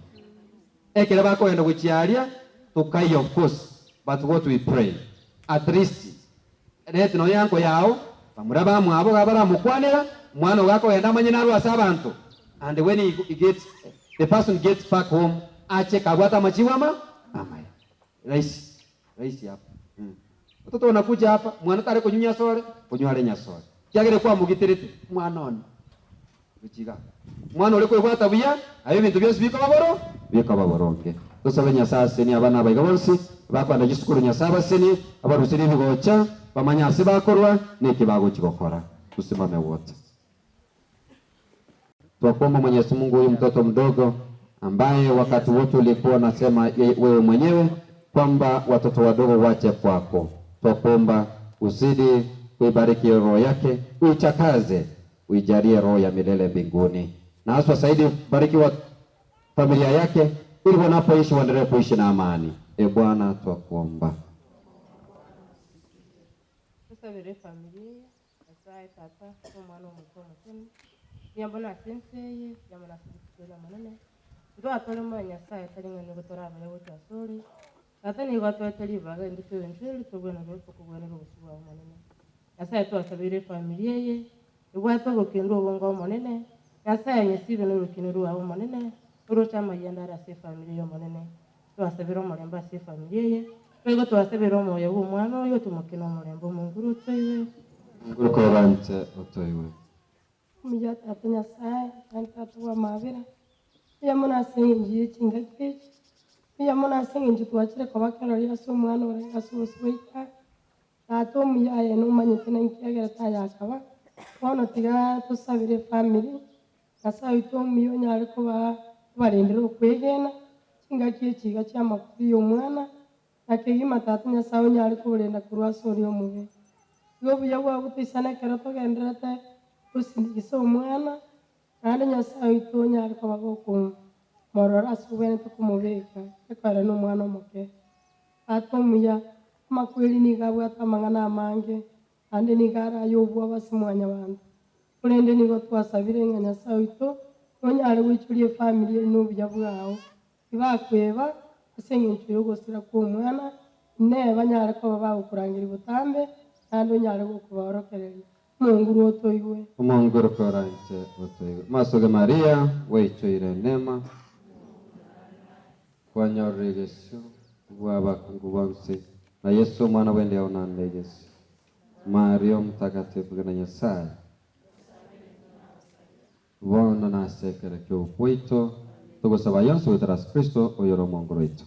S1: Ekero bakogenda gochia aria tokaiya of course but what we pray at least let nonya uncle yao bamura bamwabo iga baramokwanera omwana ogo akogenda amanye narwe ase abanto and when he gets the person gets back home ache kabwate amachibu ama amaya rahisi rahisi hapa watoto wanakuja hapa mwana tare konywa nyasore konywa are nyasore kiagera kwamogiterete mwana one. Gochia iga, Omwana oria koibwata buya, aye ebinto bionsi bikoba boro, bikoba boronge. Tosabe Nyasae asenie abana aba iga bonsi, abakoenda chisukuru Nyasae abasenie, abaruserie ebigocha, bamanye ase bakorwa, na eki bagochia gokora. Tusimame wote. Twakuomba Mwenyezi Mungu huyu mtoto mdogo ambaye wakati wote ulikuwa unasema wewe mwenyewe kwamba watoto wadogo wache kwako. Twakuomba uzidi kuibariki roho yake, uichakaze, uijalie roho ya milele mbinguni, na haswa zaidi bariki wa familia yake ili wanapoishi waendelee kuishi na amani. E Bwana, twakuomba.
S6: Tosabere efamiri eye, Nyasae Tata, na Omwana Omoika Omochenu, mbuya mono ase ense eye, mbuya mono ase rituko eri Omonene, ntwatore moyo Nyasae tari ng'a nigo tore abaya gochia asore, Tata nigo atoete ribaga intwe toenchwe eri togwenerwe tokogwenerwa obosio bwao Omonene. Nyasae twasabeire efamiri eye, ebwate obokendu obonge Omonene, Nyasae nyesibe norokino rwao Omonene, oroche amayanda are ase efamiri eye Omonene. Twasabire omorembe ase efamiri eye, boigo twasabire omoyo bw'omwana oyo otomoke nomorembe Omonguru otoiwe.
S1: Omonguru koranche otoiwe.
S15: Omuya Tata Nyasae, naende Tata bw'amabera, mbuya mono ase engencho ye chingaki echi, mbuya mono ase engencho twachire koba kerori ase Omwana ore ase obosio bwaito aa. Tata omuya aye nomanyete na inki egerete aya akaba, bono tiga tosabere efamiri, Nyasae oito omuya onyare kobaa kobarendera okwegena, chingaki echi iga chi'amakori y'Omwana, na kegima Tata Nyasae onyare koborenda korwa ase oria omobe. Igo obuya bwao botoisane ekero togendererete gosindigisa Omwana, naende Nyasae oito onyare koba gokomorora ase obwenerete komobeka ekekoera nomwana omoke. Tata omuya, amakweri nigo abwate amang'ana amange, naende nigo are ay'obwoba ase mwanyabanto. Korende nigo twasabire ng'a Nyasae oito nonyare goichoria efamiri ere nobuya bwao, tibakweba ase engencho y'ogosira kw'omwana, inee, banyare koba bagokorangeria botambe, naende onyare gokobaorokereria. Omonguru otoigwe.
S1: Omonguru koranche otoigwe. Masoge Maria, gwaichoire neema, kwanyorire egesio bw'abakungu bonsi, na Yeso omwana bw'endiao naende egesio. Maria Omotakatifu ng'ina Nyasae, bono nase ekero ki'ogokwa gwaito, togosaba aya onsi goetera ase Kristo, oyore Omonguru oito.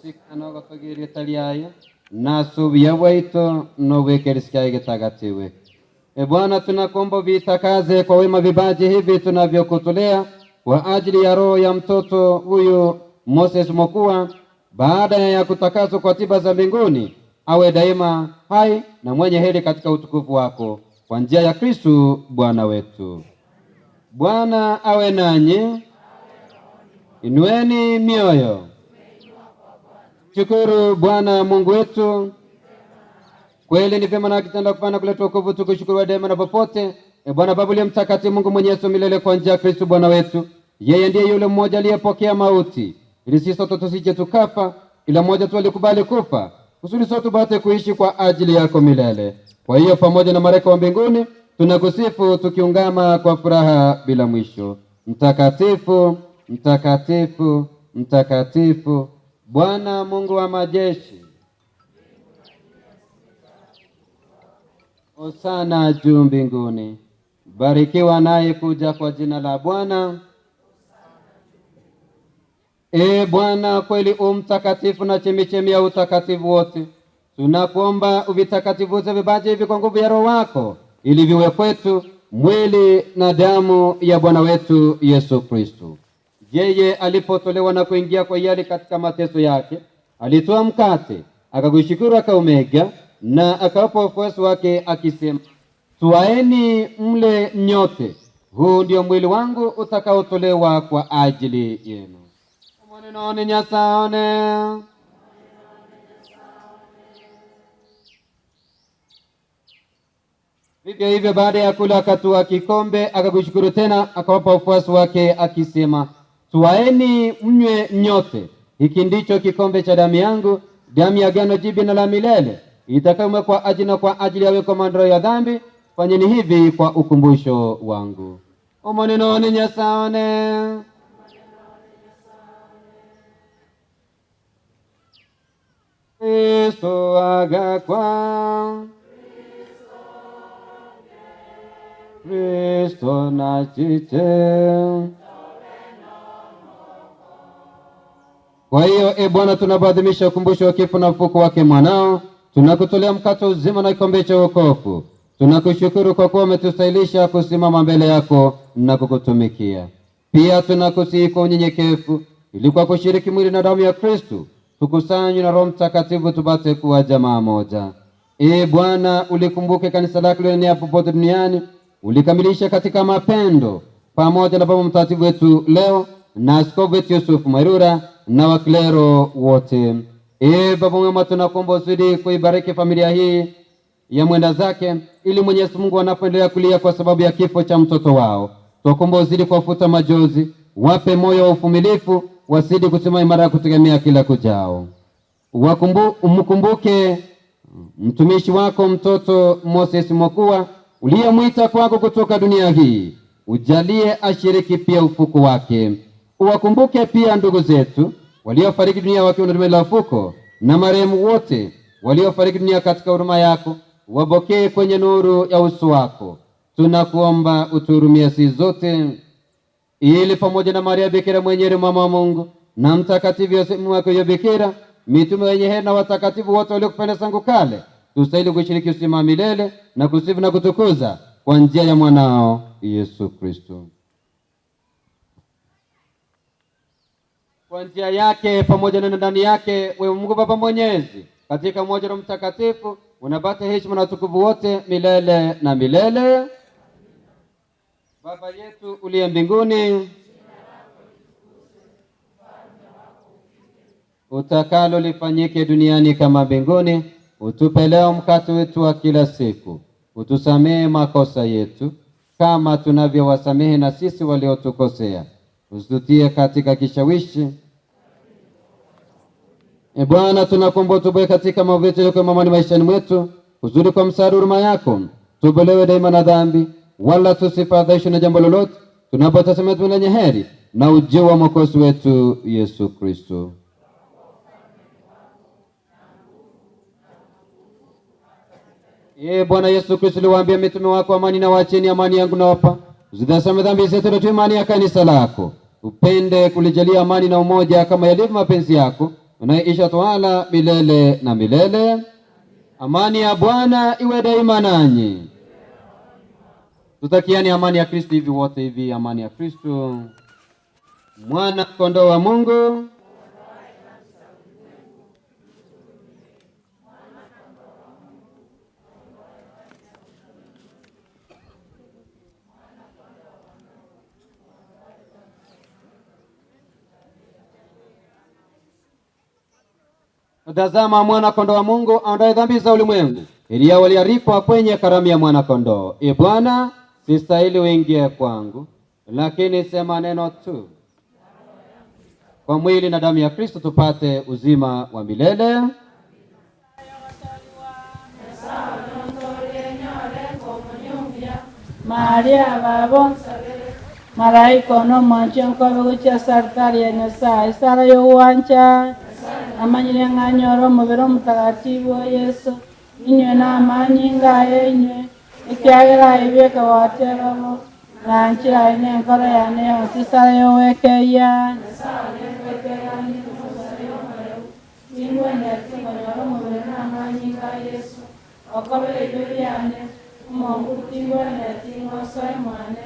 S1: Gosika na ogotogia erieta riaye, na ase obuya bwaito na obw'ekerisi kiaye getagatigwe. E Bwana, tunakuomba uvitakaze kwa wema vipaji hivi tunavyokutolea kwa ajili ya roho ya mtoto huyu Moses Mokua, baada ya kutakaswa kwa tiba za mbinguni, awe daima hai na mwenye heri katika utukufu wako, kwa njia ya Kristu Bwana wetu. Bwana awe nanyi. Inueni mioyo. Shukuru Bwana Mungu wetu. Kweli ni vyema na kitendo kufana kuleta wokovu, tukushukuru daima na popote. E Bwana Baba uliye mtakatifu, Mungu mwenyezi milele, kwa njia ya Kristo Bwana wetu. Yeye ndiye yule mmoja aliyepokea mauti ili sisi sote tusije tukafa, ila mmoja tu alikubali kufa kusudi sote tupate kuishi kwa ajili yako milele. Kwa hiyo pamoja na malaika wa mbinguni tunakusifu tukiungama kwa furaha bila mwisho. Mtakatifu, mtakatifu, mtakatifu, Bwana Mungu wa majeshi. Hosana juu mbinguni. Barikiwa naye kuja kwa jina la Bwana. Ee Bwana, kweli u mtakatifu na chemichemi ya utakatifu wote. Tunakuomba uvitakatifuze vipaji hivi kwa nguvu ya Roho wako, ili viwe kwetu mwili na damu ya Bwana wetu Yesu Kristo. Yeye alipotolewa na kuingia kwa hiari katika mateso yake, alitoa mkate, akakushukuru, akaumega na akawapa wafuasi wake akisema, Twaeni mle nyote, huu ndio mwili wangu utakaotolewa kwa ajili yenu. Omonene Nyasaye. Vivyo hivyo baada ya kula akatua kikombe, akakushukuru tena, akawapa wafuasi wake akisema, Twaeni mnywe nyote, hiki ndicho kikombe cha damu yangu, damu ya agano jipya na la milele, itakayomwagwa kwa ajili na kwa ajili ya weko maondoleo ya dhambi. Fanyeni hivi kwa ukumbusho wangu. Omonene Nyasaye. Kristo agakwa Kristo nachiche. Kwa hiyo e Bwana, tunapoadhimisha ukumbusho wa kifo na ufufuko wake mwanao, tunakutolea mkate uzima na kikombe cha wokovu. Tunakushukuru kwa kuwa umetustahilisha kusimama mbele yako na kukutumikia. Pia tunakusihi kwa unyenyekevu, ili kwa kushiriki mwili na damu ya Kristu tukusanywe na Roho Mtakatifu tupate kuwa jamaa moja. Ee Bwana, ulikumbuke kanisa lako liloenea popote duniani, ulikamilisha katika mapendo, pamoja na Baba Mtakatifu wetu leo na askofu wetu Yusufu Mwerura na waklero wote. Ee Baba mwema, tunakuomba uzidi kuibariki familia hii ya mwenda zake, ili Mwenyezi Mungu wanapoendelea kulia kwa sababu ya kifo cha mtoto wao, twakuomba uzidi kuwafuta majozi, wape moyo wa uvumilivu, wazidi kusimama imara kutegemea kila kujao. Umkumbuke mtumishi wako mtoto Moses Mokua uliyemwita kwako kutoka dunia hii, ujalie ashiriki pia ufuko wake. Uwakumbuke pia ndugu zetu waliofariki dunia wakiwa na tumaini la ufuko, na marehemu wote waliofariki dunia katika huruma yako, wapokee kwenye nuru ya uso wako. Tunakuomba utuhurumie sisi zote, ili pamoja na Maria Bikira mwenyewe mama wa Mungu na mtakatifu Yosefu wake huyo Bikira, mitume wenye heri na watakatifu wote waliokupenda tangu kale, tustahili kushiriki uzima wa milele na kusifu na kutukuza kwa njia ya mwanao Yesu Kristo. Kwa njia yake pamoja na ndani yake, wewe Mungu Baba Mwenyezi, katika umoja wa Mtakatifu, unapata heshima na utukufu wote milele na milele. Baba yetu uliye mbinguni, utakalo lifanyike duniani kama mbinguni. Utupe leo mkate wetu wa kila siku, utusamehe makosa yetu kama tunavyowasamehe na sisi waliotukosea, usitutie katika kishawishi. E Bwana, tunakuomba utuokoe katika maovu yetu yaliyo mamani maishani mwetu, uzuri kwa msaada huruma yako, tuokolewe daima na dhambi, wala tusifadhaishwe na jambo lolote, tunapotazama tumaini lenye heri na ujio wa Mwokozi wetu Yesu Kristo. Ee Bwana Yesu Kristo, uliwaambia mitume wako, amani na waacheni, amani yangu nawapa, uzitazame dhambi zetu na imani ya kanisa lako, upende kulijalia amani na umoja kama yalivyo mapenzi yako, Unayeisha twala milele na milele. Amani ya Bwana iwe daima nanyi. Tutakiani amani ya Kristo hivi wote hivi, amani ya Kristo. Mwana kondoo wa Mungu Tazama mwana kondoo wa Mungu aondoaye dhambi za ulimwengu. Elia waliarikwa kwenye karamu ya mwana kondoo. E Bwana, sistahili uingie kwangu, lakini sema neno tu. Kwa mwili na damu ya Kristo tupate uzima wa milele.
S16: Maria babo malaika ono mwanche nkobe gochia sartari ya Nyasaye sara yowancha amanyire ng'anyora omubere omutakatifu wa Yesu inywe namanyinga aye inywe ekiagera aibeka watebabo nanchira aine enkoro yane yonsi sara yowekeya ingwendetingonyora omubere namanyinga a Yesu okobere ebyo byane omongu tingwenetingosoe mwane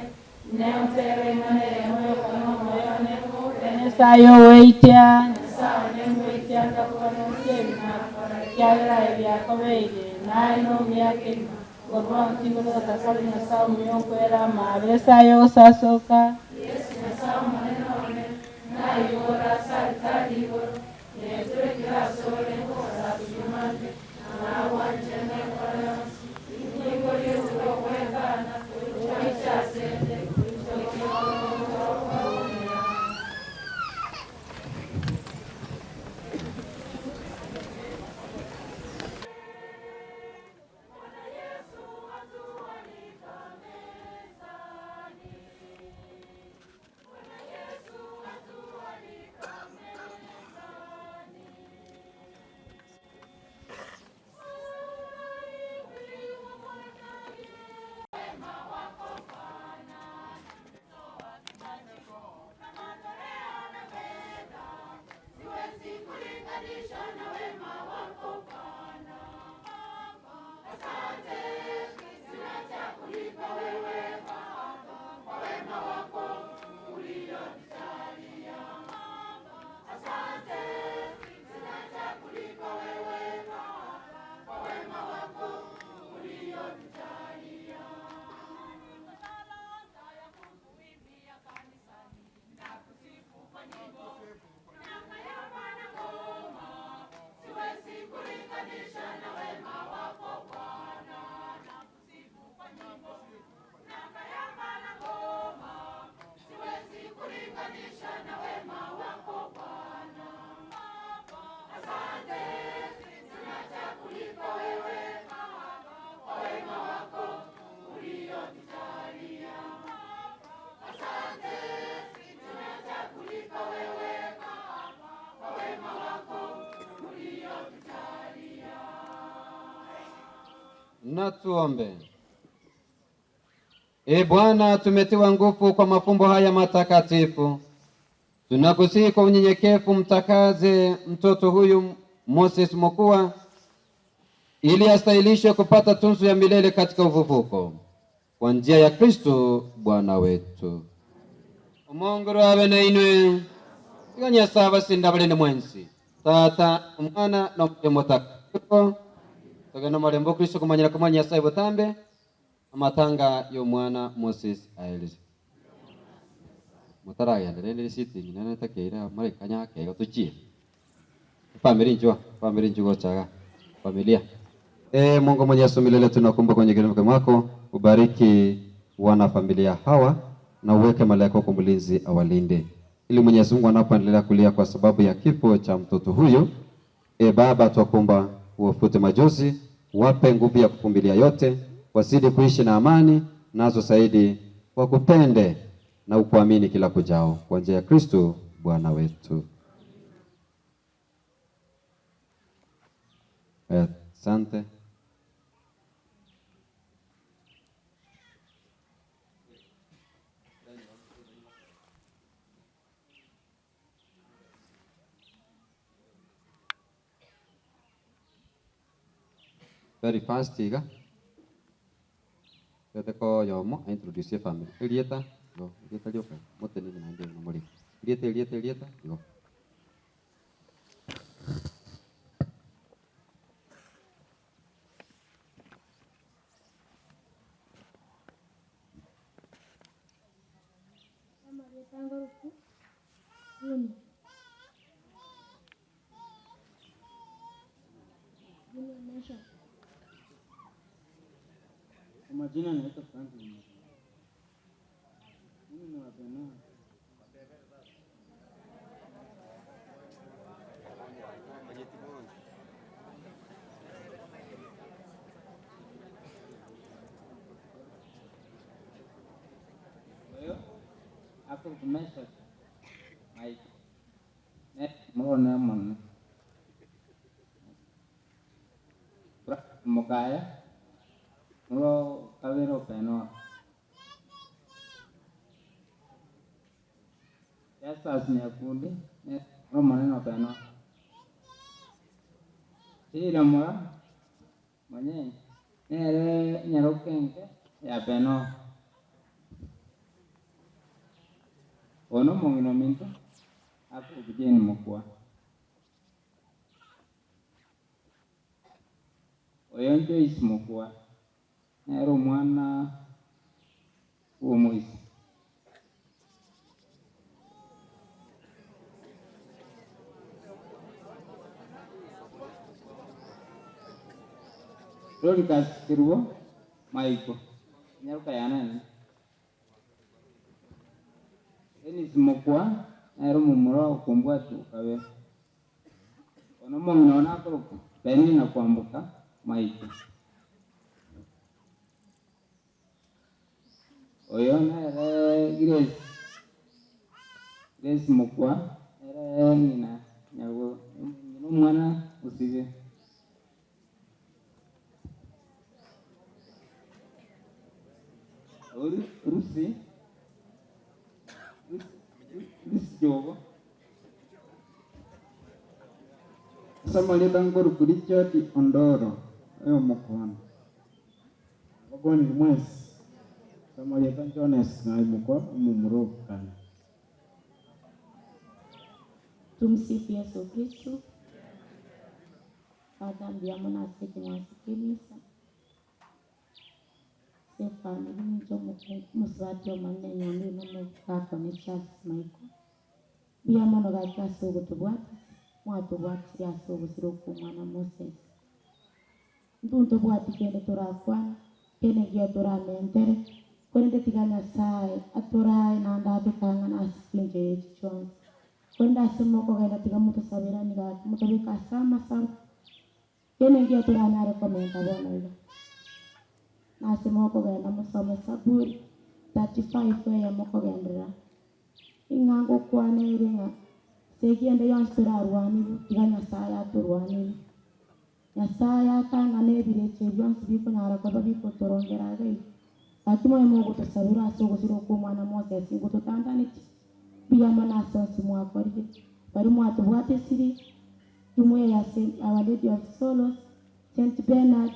S16: Nyasaye oweitia Nyasaye onengweitia ndakubanosiebinakiagera ebyakobeire naye nomyakema gorwa ntigorotakari Nyasaye omuyonkwera amabere esaye ogosasoka Yesu Nyasaye omonene one naigora ase igoro neturekera asore ngosasumande nawanje nenkora yonsi ingingo y'okwekana oichasende.
S1: Na tuombe. E Bwana, tumetiwa nguvu kwa mafumbo haya matakatifu. Tunakusihi kwa unyenyekevu, mtakaze mtoto huyu Moses Mokua ili astahilishwe kupata tunzo ya milele katika ufufuko kwa njia ya Kristo Bwana wetu. Omongoro abe na inwe iganya basinda balene mwensi Tata, Omwana na Omwoyo Mutakatifu. Togenda marembo Kristo kumanyira kumanya Nyasaye butambe amatanga y'omwana Moses aeleze mutaragenda rende risiti nyina netakeira marekanya kega tuchie family njua family njugo chaga familia. Mungu Mwenyezi milele, tunakuomba kwenye kinuko mwako ubariki wana familia hawa na uweke malaika wako mlinzi awalinde, ili Mwenyezi Mungu anapoendelea kulia kwa sababu ya kifo cha mtoto huyu, Baba, twakuomba uwafute majozi, wape nguvu ya kuvumilia yote, wazidi kuishi na amani, nazo zaidi wakupende na ukuamini kila kujao, kwa njia ya Kristo Bwana wetu. Asante. Very fast iga. Tete ko oyomo a introduce efamiri. Erieta igo, erieta rioka, motenene naende buna more. Erieta erieta erieta igo.
S3: Amarieta ngoruku Junior. Junior Nation.
S13: Kwa majina naitwa Franklin Mwangi. Mimi ni wa Benoa. Oyo akorukumesha Mike. Ne murone mono. Mukaya muro kabere Benoa. Justus Nyakundi ne omonene Benoa. Sheila Mura mwenye nere nyarokenke ya Benoa. Ono omong'ina ominto akoruku Jane Mokua. Oyo Joyce Mokua nere omwana bwa omoisi. Dorcas Kerubo Maiko nyaroka yane Dennis Mokua nere omomura okombwati okabere. Ono omong'ina one akoroku Penina Kwamboka Maiko. Oyo nere Grace Grace Mokua nere ng'ina nyago ng'ina omwana osibe. Oru Rusi Rusi Jogo
S17: Ase amarieta nkoruku Richard Ondoro, oyo omokondo. Abakwanire mwensi, ase amarieta Jones Naimokwa, omomura o Bukana.
S18: Tumsifu Yesu Kristo. Father mbuya mono ase ekeng'wanso ki'emisa. Ase efamiri ninche omokungu omosubati omonene Nyambiri na omogaka one Charles Michael. Mbuya mono gaki ase ogotobwatisia, mwatobwatisirie ase obosiro bwa omwana Moses. Intwe ntobwati kende torakwane, kende nkiya toramentere, korende tiga Nyasaye atorae naende atotang'ane ase chinchera echi chionsi. Korende ase mokogenda tiga motosaberanie gaki, motobeke ase amasabo, kende nkiya toranyare komenta bono iga. Nase mokogenda mosome Saburi 35 eyemo kogenderera, ing'a ngokwana ere ng'a segi ende yonsi torarwanigwe, tiga Nyasaye atorwanere. Nyasaye atang'ane ebirecha ebi bionsi bikonyara koba bigotorongera iga iga. Gaki mobe mogotosabera ase ogosira okwa omwana Moses ngototantaneti mbuya mono ase onsi mwakorire. Baria mwatobwatesirie, jumuiya ya Saint Our Lady of Sorrows, Saint Bernard,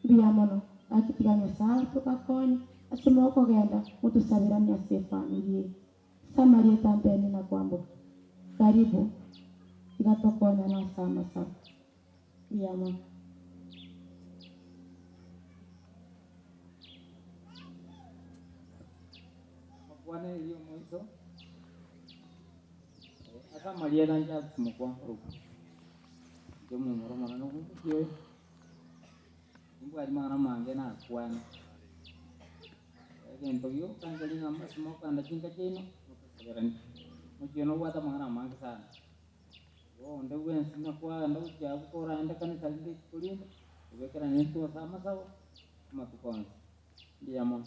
S18: mbuya mono. Gaki tiga Nyasaye atobakonye ase mokogenda motosaberanie ase efamiri eye. Ase amarieta Mpeni na Kwamboka, karibu, tiga tokonyane ase amasabo. Mbuya mono.
S13: Makwana erio omoiso, ase amarieta Charles Mokwa nkorokwa, inche omomura omonene omobuki oyo, nimbwati mang'ana amange nakwane. Egento gioka nkeri ng'a ase mokogenda chinka chiaino, motoseberanie. Omochie oyo nobwate amang'ana amange sana. Igo onde bwensi buna kwagenda gochia abwo koragende kanisa rinde rituko rinde, obekeranie intwe ase amasabo, amatuko onsi. Mbuya mono.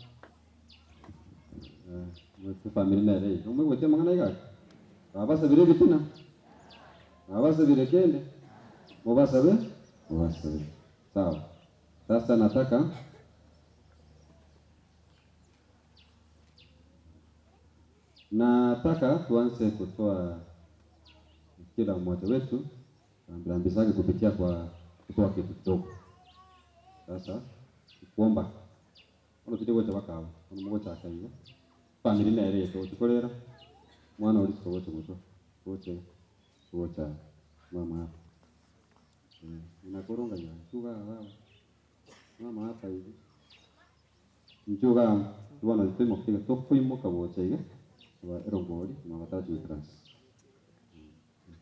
S1: Efamiri nere eye. Nomoigweti amang'ana iga ake? Babasabire ebitina? Babasabire kende? Mobasabe? Mobasabe. Sawa. Sasa nataka nataka tuanze kutoa kila mmoja wetu rambirambi zake kupitia kwa Kutoa kitu kidogo. Sasa kuomba ono tiri gocha bakaba ono mugochaka iga family nere yetu tikorera mwana ori togocha gocho goche gocha mama hapa ninakoronga ya chuga baba mama hapa hivi nchuga tubona twimokiga tokuimoka gocha iga aba erongori mabatachi trans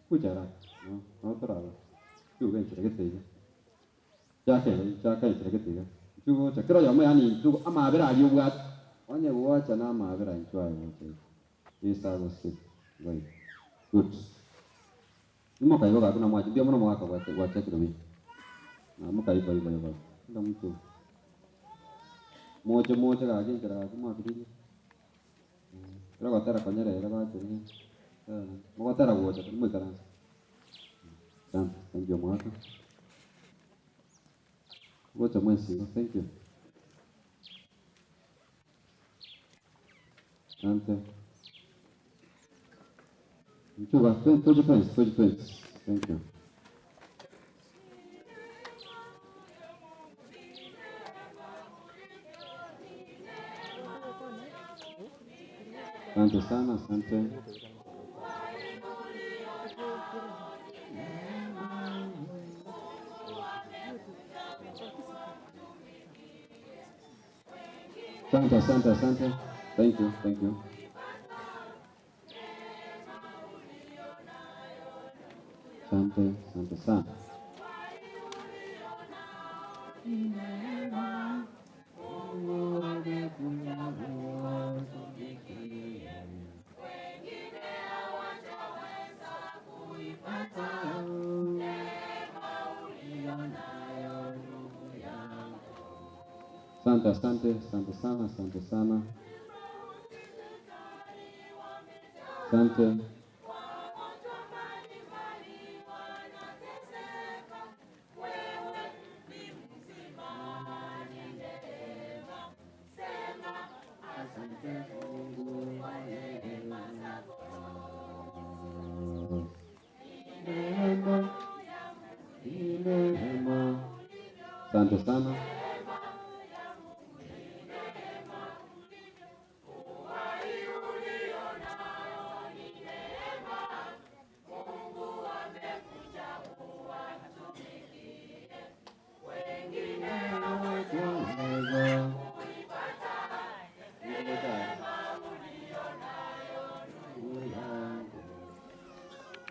S1: kuchara no no toraba chuga enchera iga chaka chaka enchera iga nchugo chakira yomo yani nchugo amabera ari obwate onye gwacha na amabera nchwaye gocha iga isa gose right good nimukaigo gaku na mwachi ndio muno mwaka gwachakiro bi na mukaigo igo igo kila mtu moja moja gaki enchera gaki mwakiririe kira gotera konyerera bacheria mogotera gocha moikaranse asante thank you mwaka gocha mwensigo thank you asante Mchuga, toje twens, toje twens. Thank you. Asante sana, asante. Asante, asante, asante. Thank you, thank you. Asante, asante sana. Asante, asante, asante sana, asante sana. Asante. Asante sana.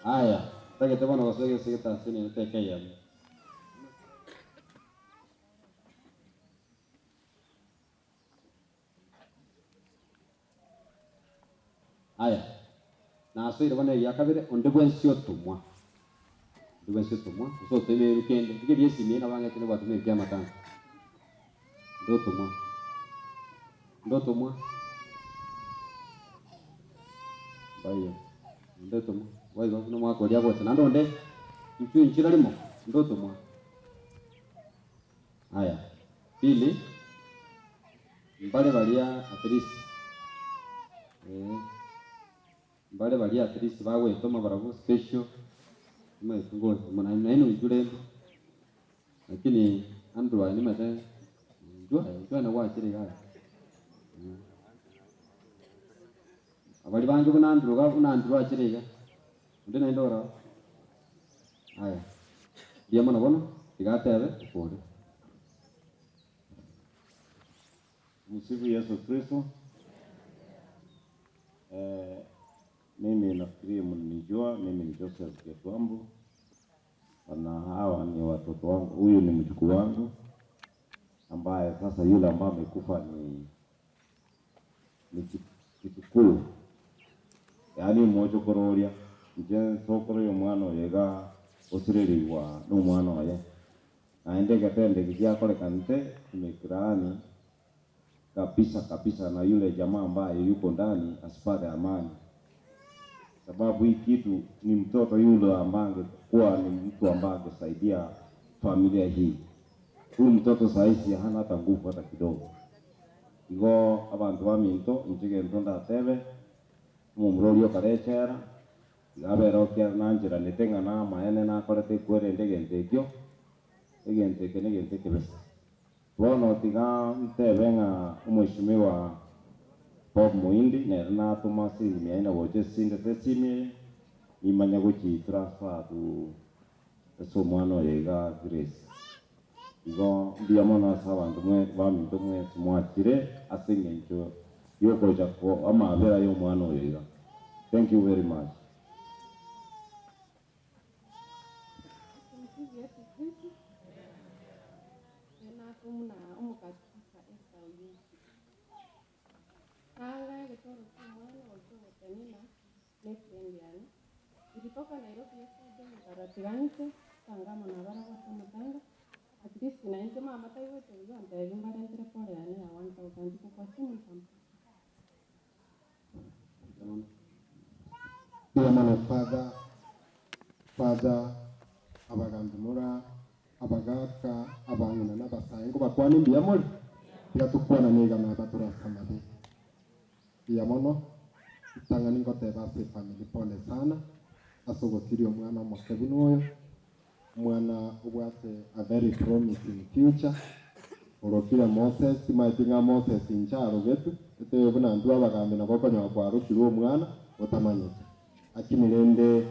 S1: Aya, tagete bono gose gese gitasi ni teke ya. Aya, nasoire bono egia kabere onde bwensi otumwa. Onde bwensi otumwa, gose oteme erukende. Rigeria esimi ena bang'ete nibwatuma ekia amatanga. Onde otumwa. Onde otumwa. Baiyo. Onde otumwa. Waigo buna omwaka oria gocha naende onde inchuo inchira rimo onde otumwa. Aya, pili mbare baria at least mbare baria at least bagwetoma barabwo special naine oijure lakini Andrew aye nimate njua njua nagwachire iga abari bange buna Andrew iga buna Andrew achire iga onde naende ororo aya mbuya mono bono iga atebe okore.
S19: Msifu Yesu Kristo. Mimi nafikiri mnanijua, mimi ni Joseph Getwambu na hawa ni watoto wangu. Huyu ni mjukuu wangu ambaye sasa yule ambaye amekufa ni kitukuu, yaani mochokororia nje nsokoro ya omwana oyo iga osirerigwa na omwana oye naende egetende giakorekanete emekirani kabisa kabisa, na yule jamaa ambaye yuko ndani asipate amani, sababu hii kitu ni mtoto yule ambaye angekuwa ni mtu ambaye angesaidia familia hii. Huyu mtoto saisi hana hata nguvu hata kidogo. Igo abantu baminto inche gento ndatebe omomura okarechera iga abere okia nancheranete ng'a namaene nakorete ekwerende egento ekio. Egento eke na egento ekebese. Bono tiga ntebe ng'a omweshimiwa Bob Muhindi nere natoma siringi mia ine gocha esindete esimi eye, nimanye gochi transfer to ase omwana oyo iga Grace. Igo mbuya mono ase abanto mwe baminto mwensi mwachire ase eng'encho yokocha ko amabera ya omwana oyo iga. Thank you very much.
S6: Tumsifu Yesu Kristo. Enakumuna omukatisa Esther Oyugi. Nanga egetoro kia omwana gocha ogotenena ne friend yane. Nilitoka Nairobi yesterday nkaratiga inche tangamo nabarabwo ase omotanga. At least na inche mama taigwete buya antebi mbarentere pole yane ya 1000 iko kwa simu nitampatia.
S8: Mbuya mono Father, Father, abagambi mora, abagaka, abang'ina na abasae ngobakwane mbuya more, tiga tokwana niga naba torase amabe. Mbuya mono, ritang'ani ngoteba ase efamily pole sana, ase ogosiria omwana omoke buna oyo, omwana obwate a very promising future, orokire Moses, maeti ng'a Moses inche arogetwe, ete buna intwe abagambi nabo okonyora kwarokirwe omwana, otamanyete. Lakini rende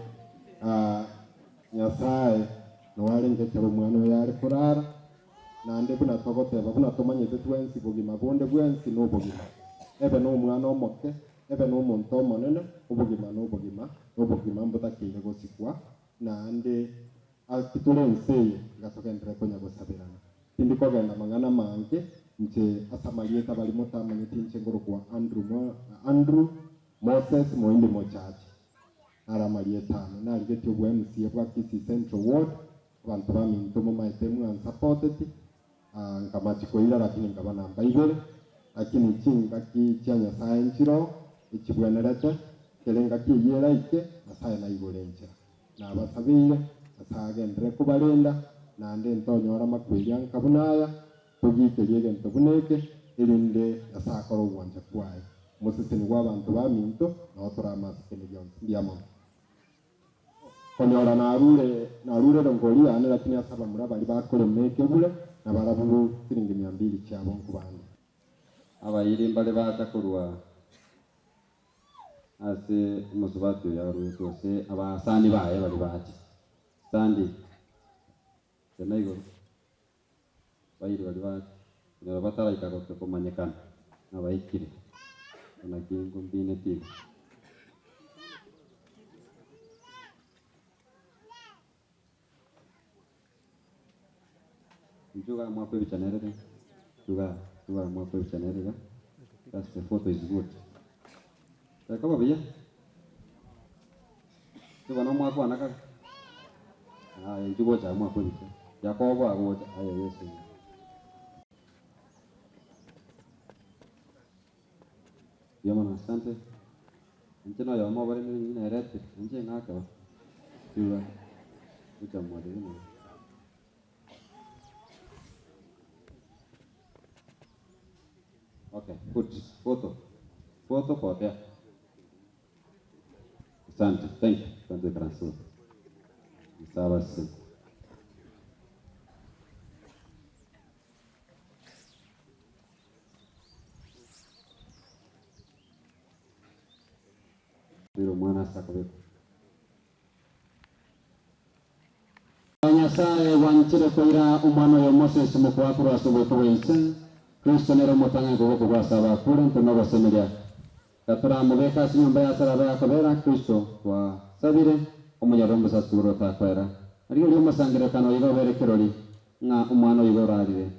S8: Nyasaye noarenge ekero omwana oyo are korara, naende buna togoteba buna tomanyete twensi bogima bonde bwensi na obogima. Ebe na omwana omoke, ebe na omonto omonene, obogima na obogima, na obogima mbotakeire gosikwa, naende ase tore ense eye, iga togenderere konya gosaberana. Tindi kogenda mang'ana mange, inche ase amarieta bari motamanyeti inche ngorokwa Andrew Mo, Andrew Moses Moindi Mochache. Naro amarieta ane, narigetie obwa MCA bwa Kisii Central Ward, abanto baminto momaete mwansapoteti, nkamachi koira lakini nkaba namba ibere, lakini chingaki chia Nyasaye nchiroo, echibwenerete, kere engaki eyio eraike, Nyasaye naigure enchera. Nabasabeire, Nyasaye agenderere kobarenda, naende ntonyora makweri anka buna aya, togikerie egento buna eke, erinde Nyasaye akore ogwancha kwaye. Omoseseni bwa abanto baminto, nabo toramaseseni bionsi. Mbuya mono. Konyora narure narure rongori yane lakini ase abamura baria bakorema ekebure, nabarabwo siringi mia mbili chiabo nkobande.
S1: Abairi mbare bacha korwa ase omosubati oyo arwete ase abasani baye bari bacha. Sandy, tena igoro. Abairi bari bacha. Konyora bataraika gote komanyekana, nabaikire. Naki nkombineti igo. Njuga mwako ebichanerere. Njuga, njuga mwako ebichanerere. That's the photo is good. Reka babuya. Njuga no mwako anaka. Aya njuga cha mwako ebicha. Yakobo agocha aya Yesu. Yamana asante. Nche no yomo bare ni nerete. Nche ngaka ba. Njuga. Ucha mwade ni. Okay, good. Photo. Photo potea. Asante. Thank you. Asante Francois. Sawa si. Biro mwana sakobeko. Nyasaye wanchire koira omwana oyo Moses mukwakuru ase obweko bwense Kristo nere omotang'ani koboko gwasaba akure nto nogosemeria gatoramobeka ase enyomba ya saraba yakobera Kristo twasabire omonyoro omosasi igoro otakwera riria omosangererekano iga obere kerori ng'a omwana oyo iga orarire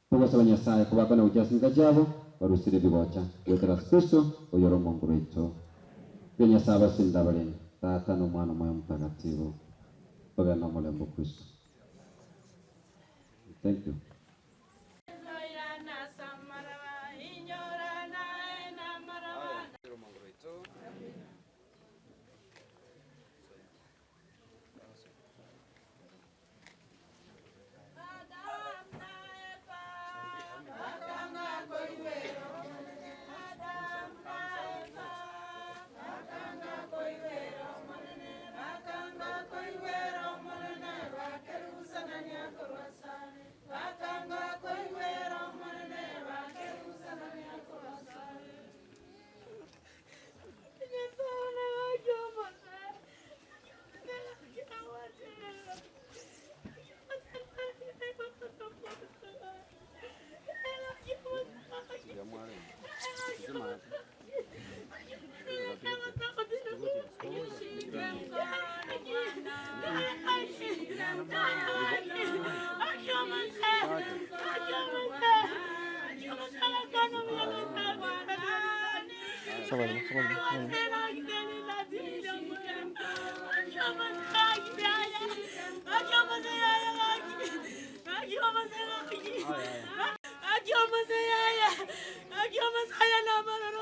S1: togosaba Nyasaye kobakana gochia ase enka chiabo barusire ebigocha gwetera ase Kristo oyore omonguru oito bia Nyasaye abasinda abarende tata na omwana omoyo mtakatifu togenda omolembo Kristo. Thank you.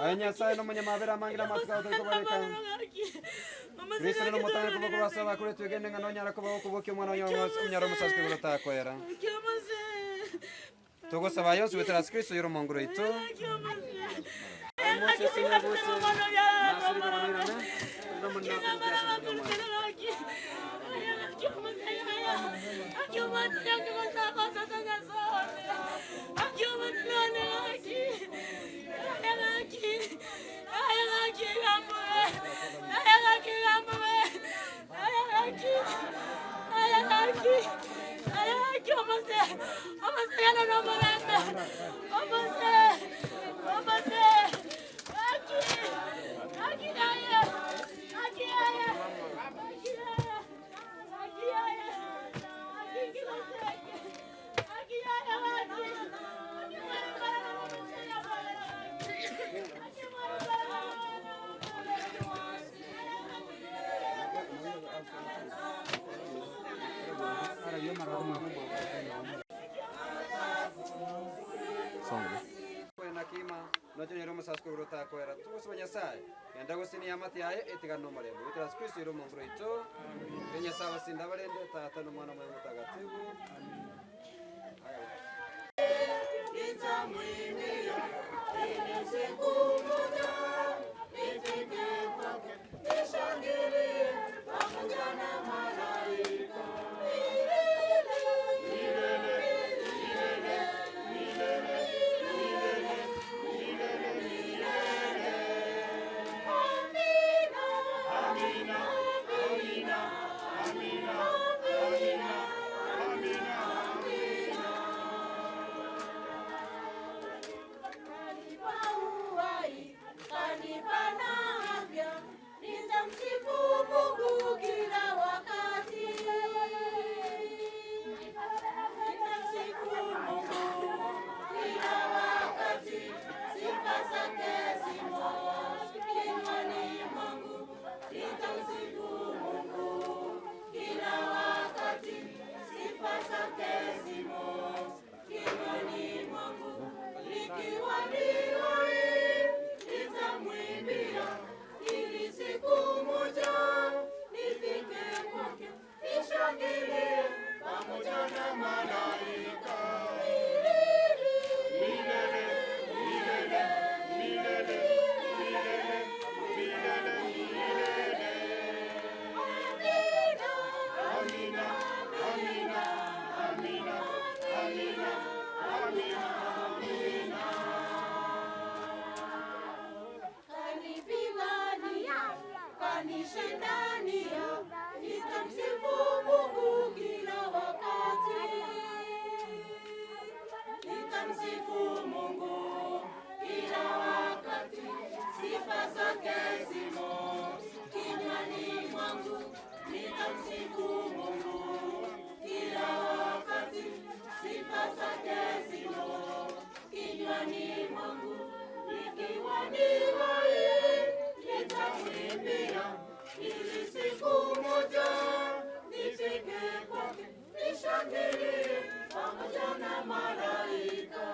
S1: Aye Nyasae nomonyamabera amange na amatuko ao tari kobareka. Kristo nere omotang'ani koba korwa ase abakure, twegene ng'a nonyare koba okobokia omwana onyare omosasike igoro takoera. Togosaba aye onsi goetera ase Kristo oyore omonguru oito. Nochonyore omosasiko igoro otakoera. Togosaba Nyasae, genda gosenia eamate yaye etigane nomorembe. Goetera ase Kristo oyore omonguru oito. Erio Nyasae abasinde abarende, Tata na Omwana Omoyo Omotagatifu.
S4: Nitamsifu Mungu kila wakati. Nitamsifu Mungu kila wakati. Sifa zake zimo kinywani mwangu. Nitamsifu Mungu kila wakati. Sifa zake zimo kinywani mwangu. Nikiwa hai nitamwimbia ili siku moja nifike kwake nishangilie pamoja na malaika. Milele, milele, milele, milele, milele, milele. Amina, amina, amina, amina, amina, amina. Kanipigania, kanishindania, nitamsifu Mungu kila wakati. Nitamsifu Mungu kila wakati, sifa zake zimo kinywani mwangu. Nitamsifu Mungu kila wakati, sifa zake zimo kinywani mwangu. Nikiwa ni hai nitamwimbia, ili siku moja nifike kwake nishangilie pamoja na malaika.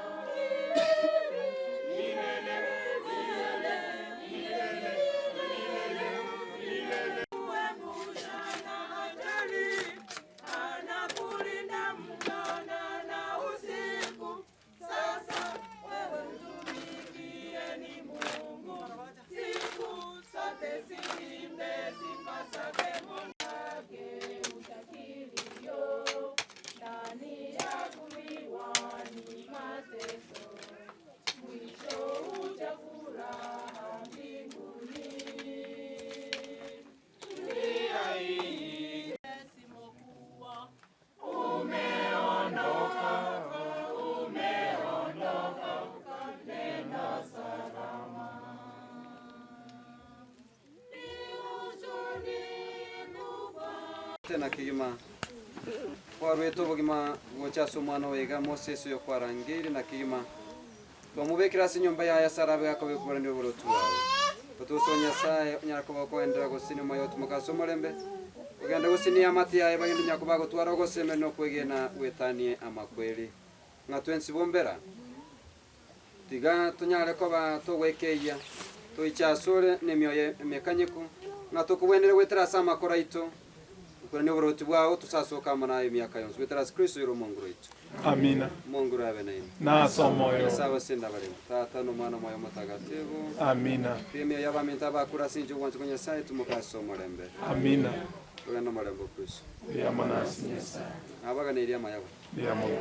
S4: Milele, milele, milele, milele, milele. Kuepusha na ajali, anakulinda mchana na usiku. Sasa wewe mtumikieni Mungu siku zote, siimbe sifa zake Mungu wake utakilio ndani ya kuliwa ni mateso, mwisho uja furaha mbinguni. Dunia hii simokuwa umeondoka, umeondoka, nenda salama. Ni huzuni kubwa.
S1: Tena kegima kwarwete obogima gocha ase omwana oyo iga Moses oyo kwarangeire na kegima twamobekire ase enyomba yaye ase arabe gakobeka oborende bw'oboroti bwaye. Otuso Nyasaye onyara koba okoenderera gosini omoyo otumoka ase omorembe, ogende gosinia amate yaye bagende nyakoba agotwara ogosemeria na okwegena gwetanie amakweri. Ng'a twensi bombera, tiga tonyare koba togwekeyia, toiche asore nemioyo emekanyeku, ng'a tokobwenere goetera ase amakoro aito, Okorania oboroti bwao, tosasoke amo naye emiaka yonsi, goetera ase Kristo oyore Omonguru oito.
S20: Amina.
S1: Omonguru abe nainwe.
S20: Na ase omoyo oo.
S1: Nyasae abasende abaremu, Tata, na Omwana, Omoyo Omotagatifu.
S20: Amina.
S1: Tiga emioyo y'abaminto abakure ase engencho y'ogwancha kwa Nyasae etimoke ase omorembe.
S20: Amina.
S1: Togende nomorembe o Kristo.
S20: Mbuya mono ase Nyasae.
S1: Nabaganeirie amaya bo.
S20: Mbuya mono.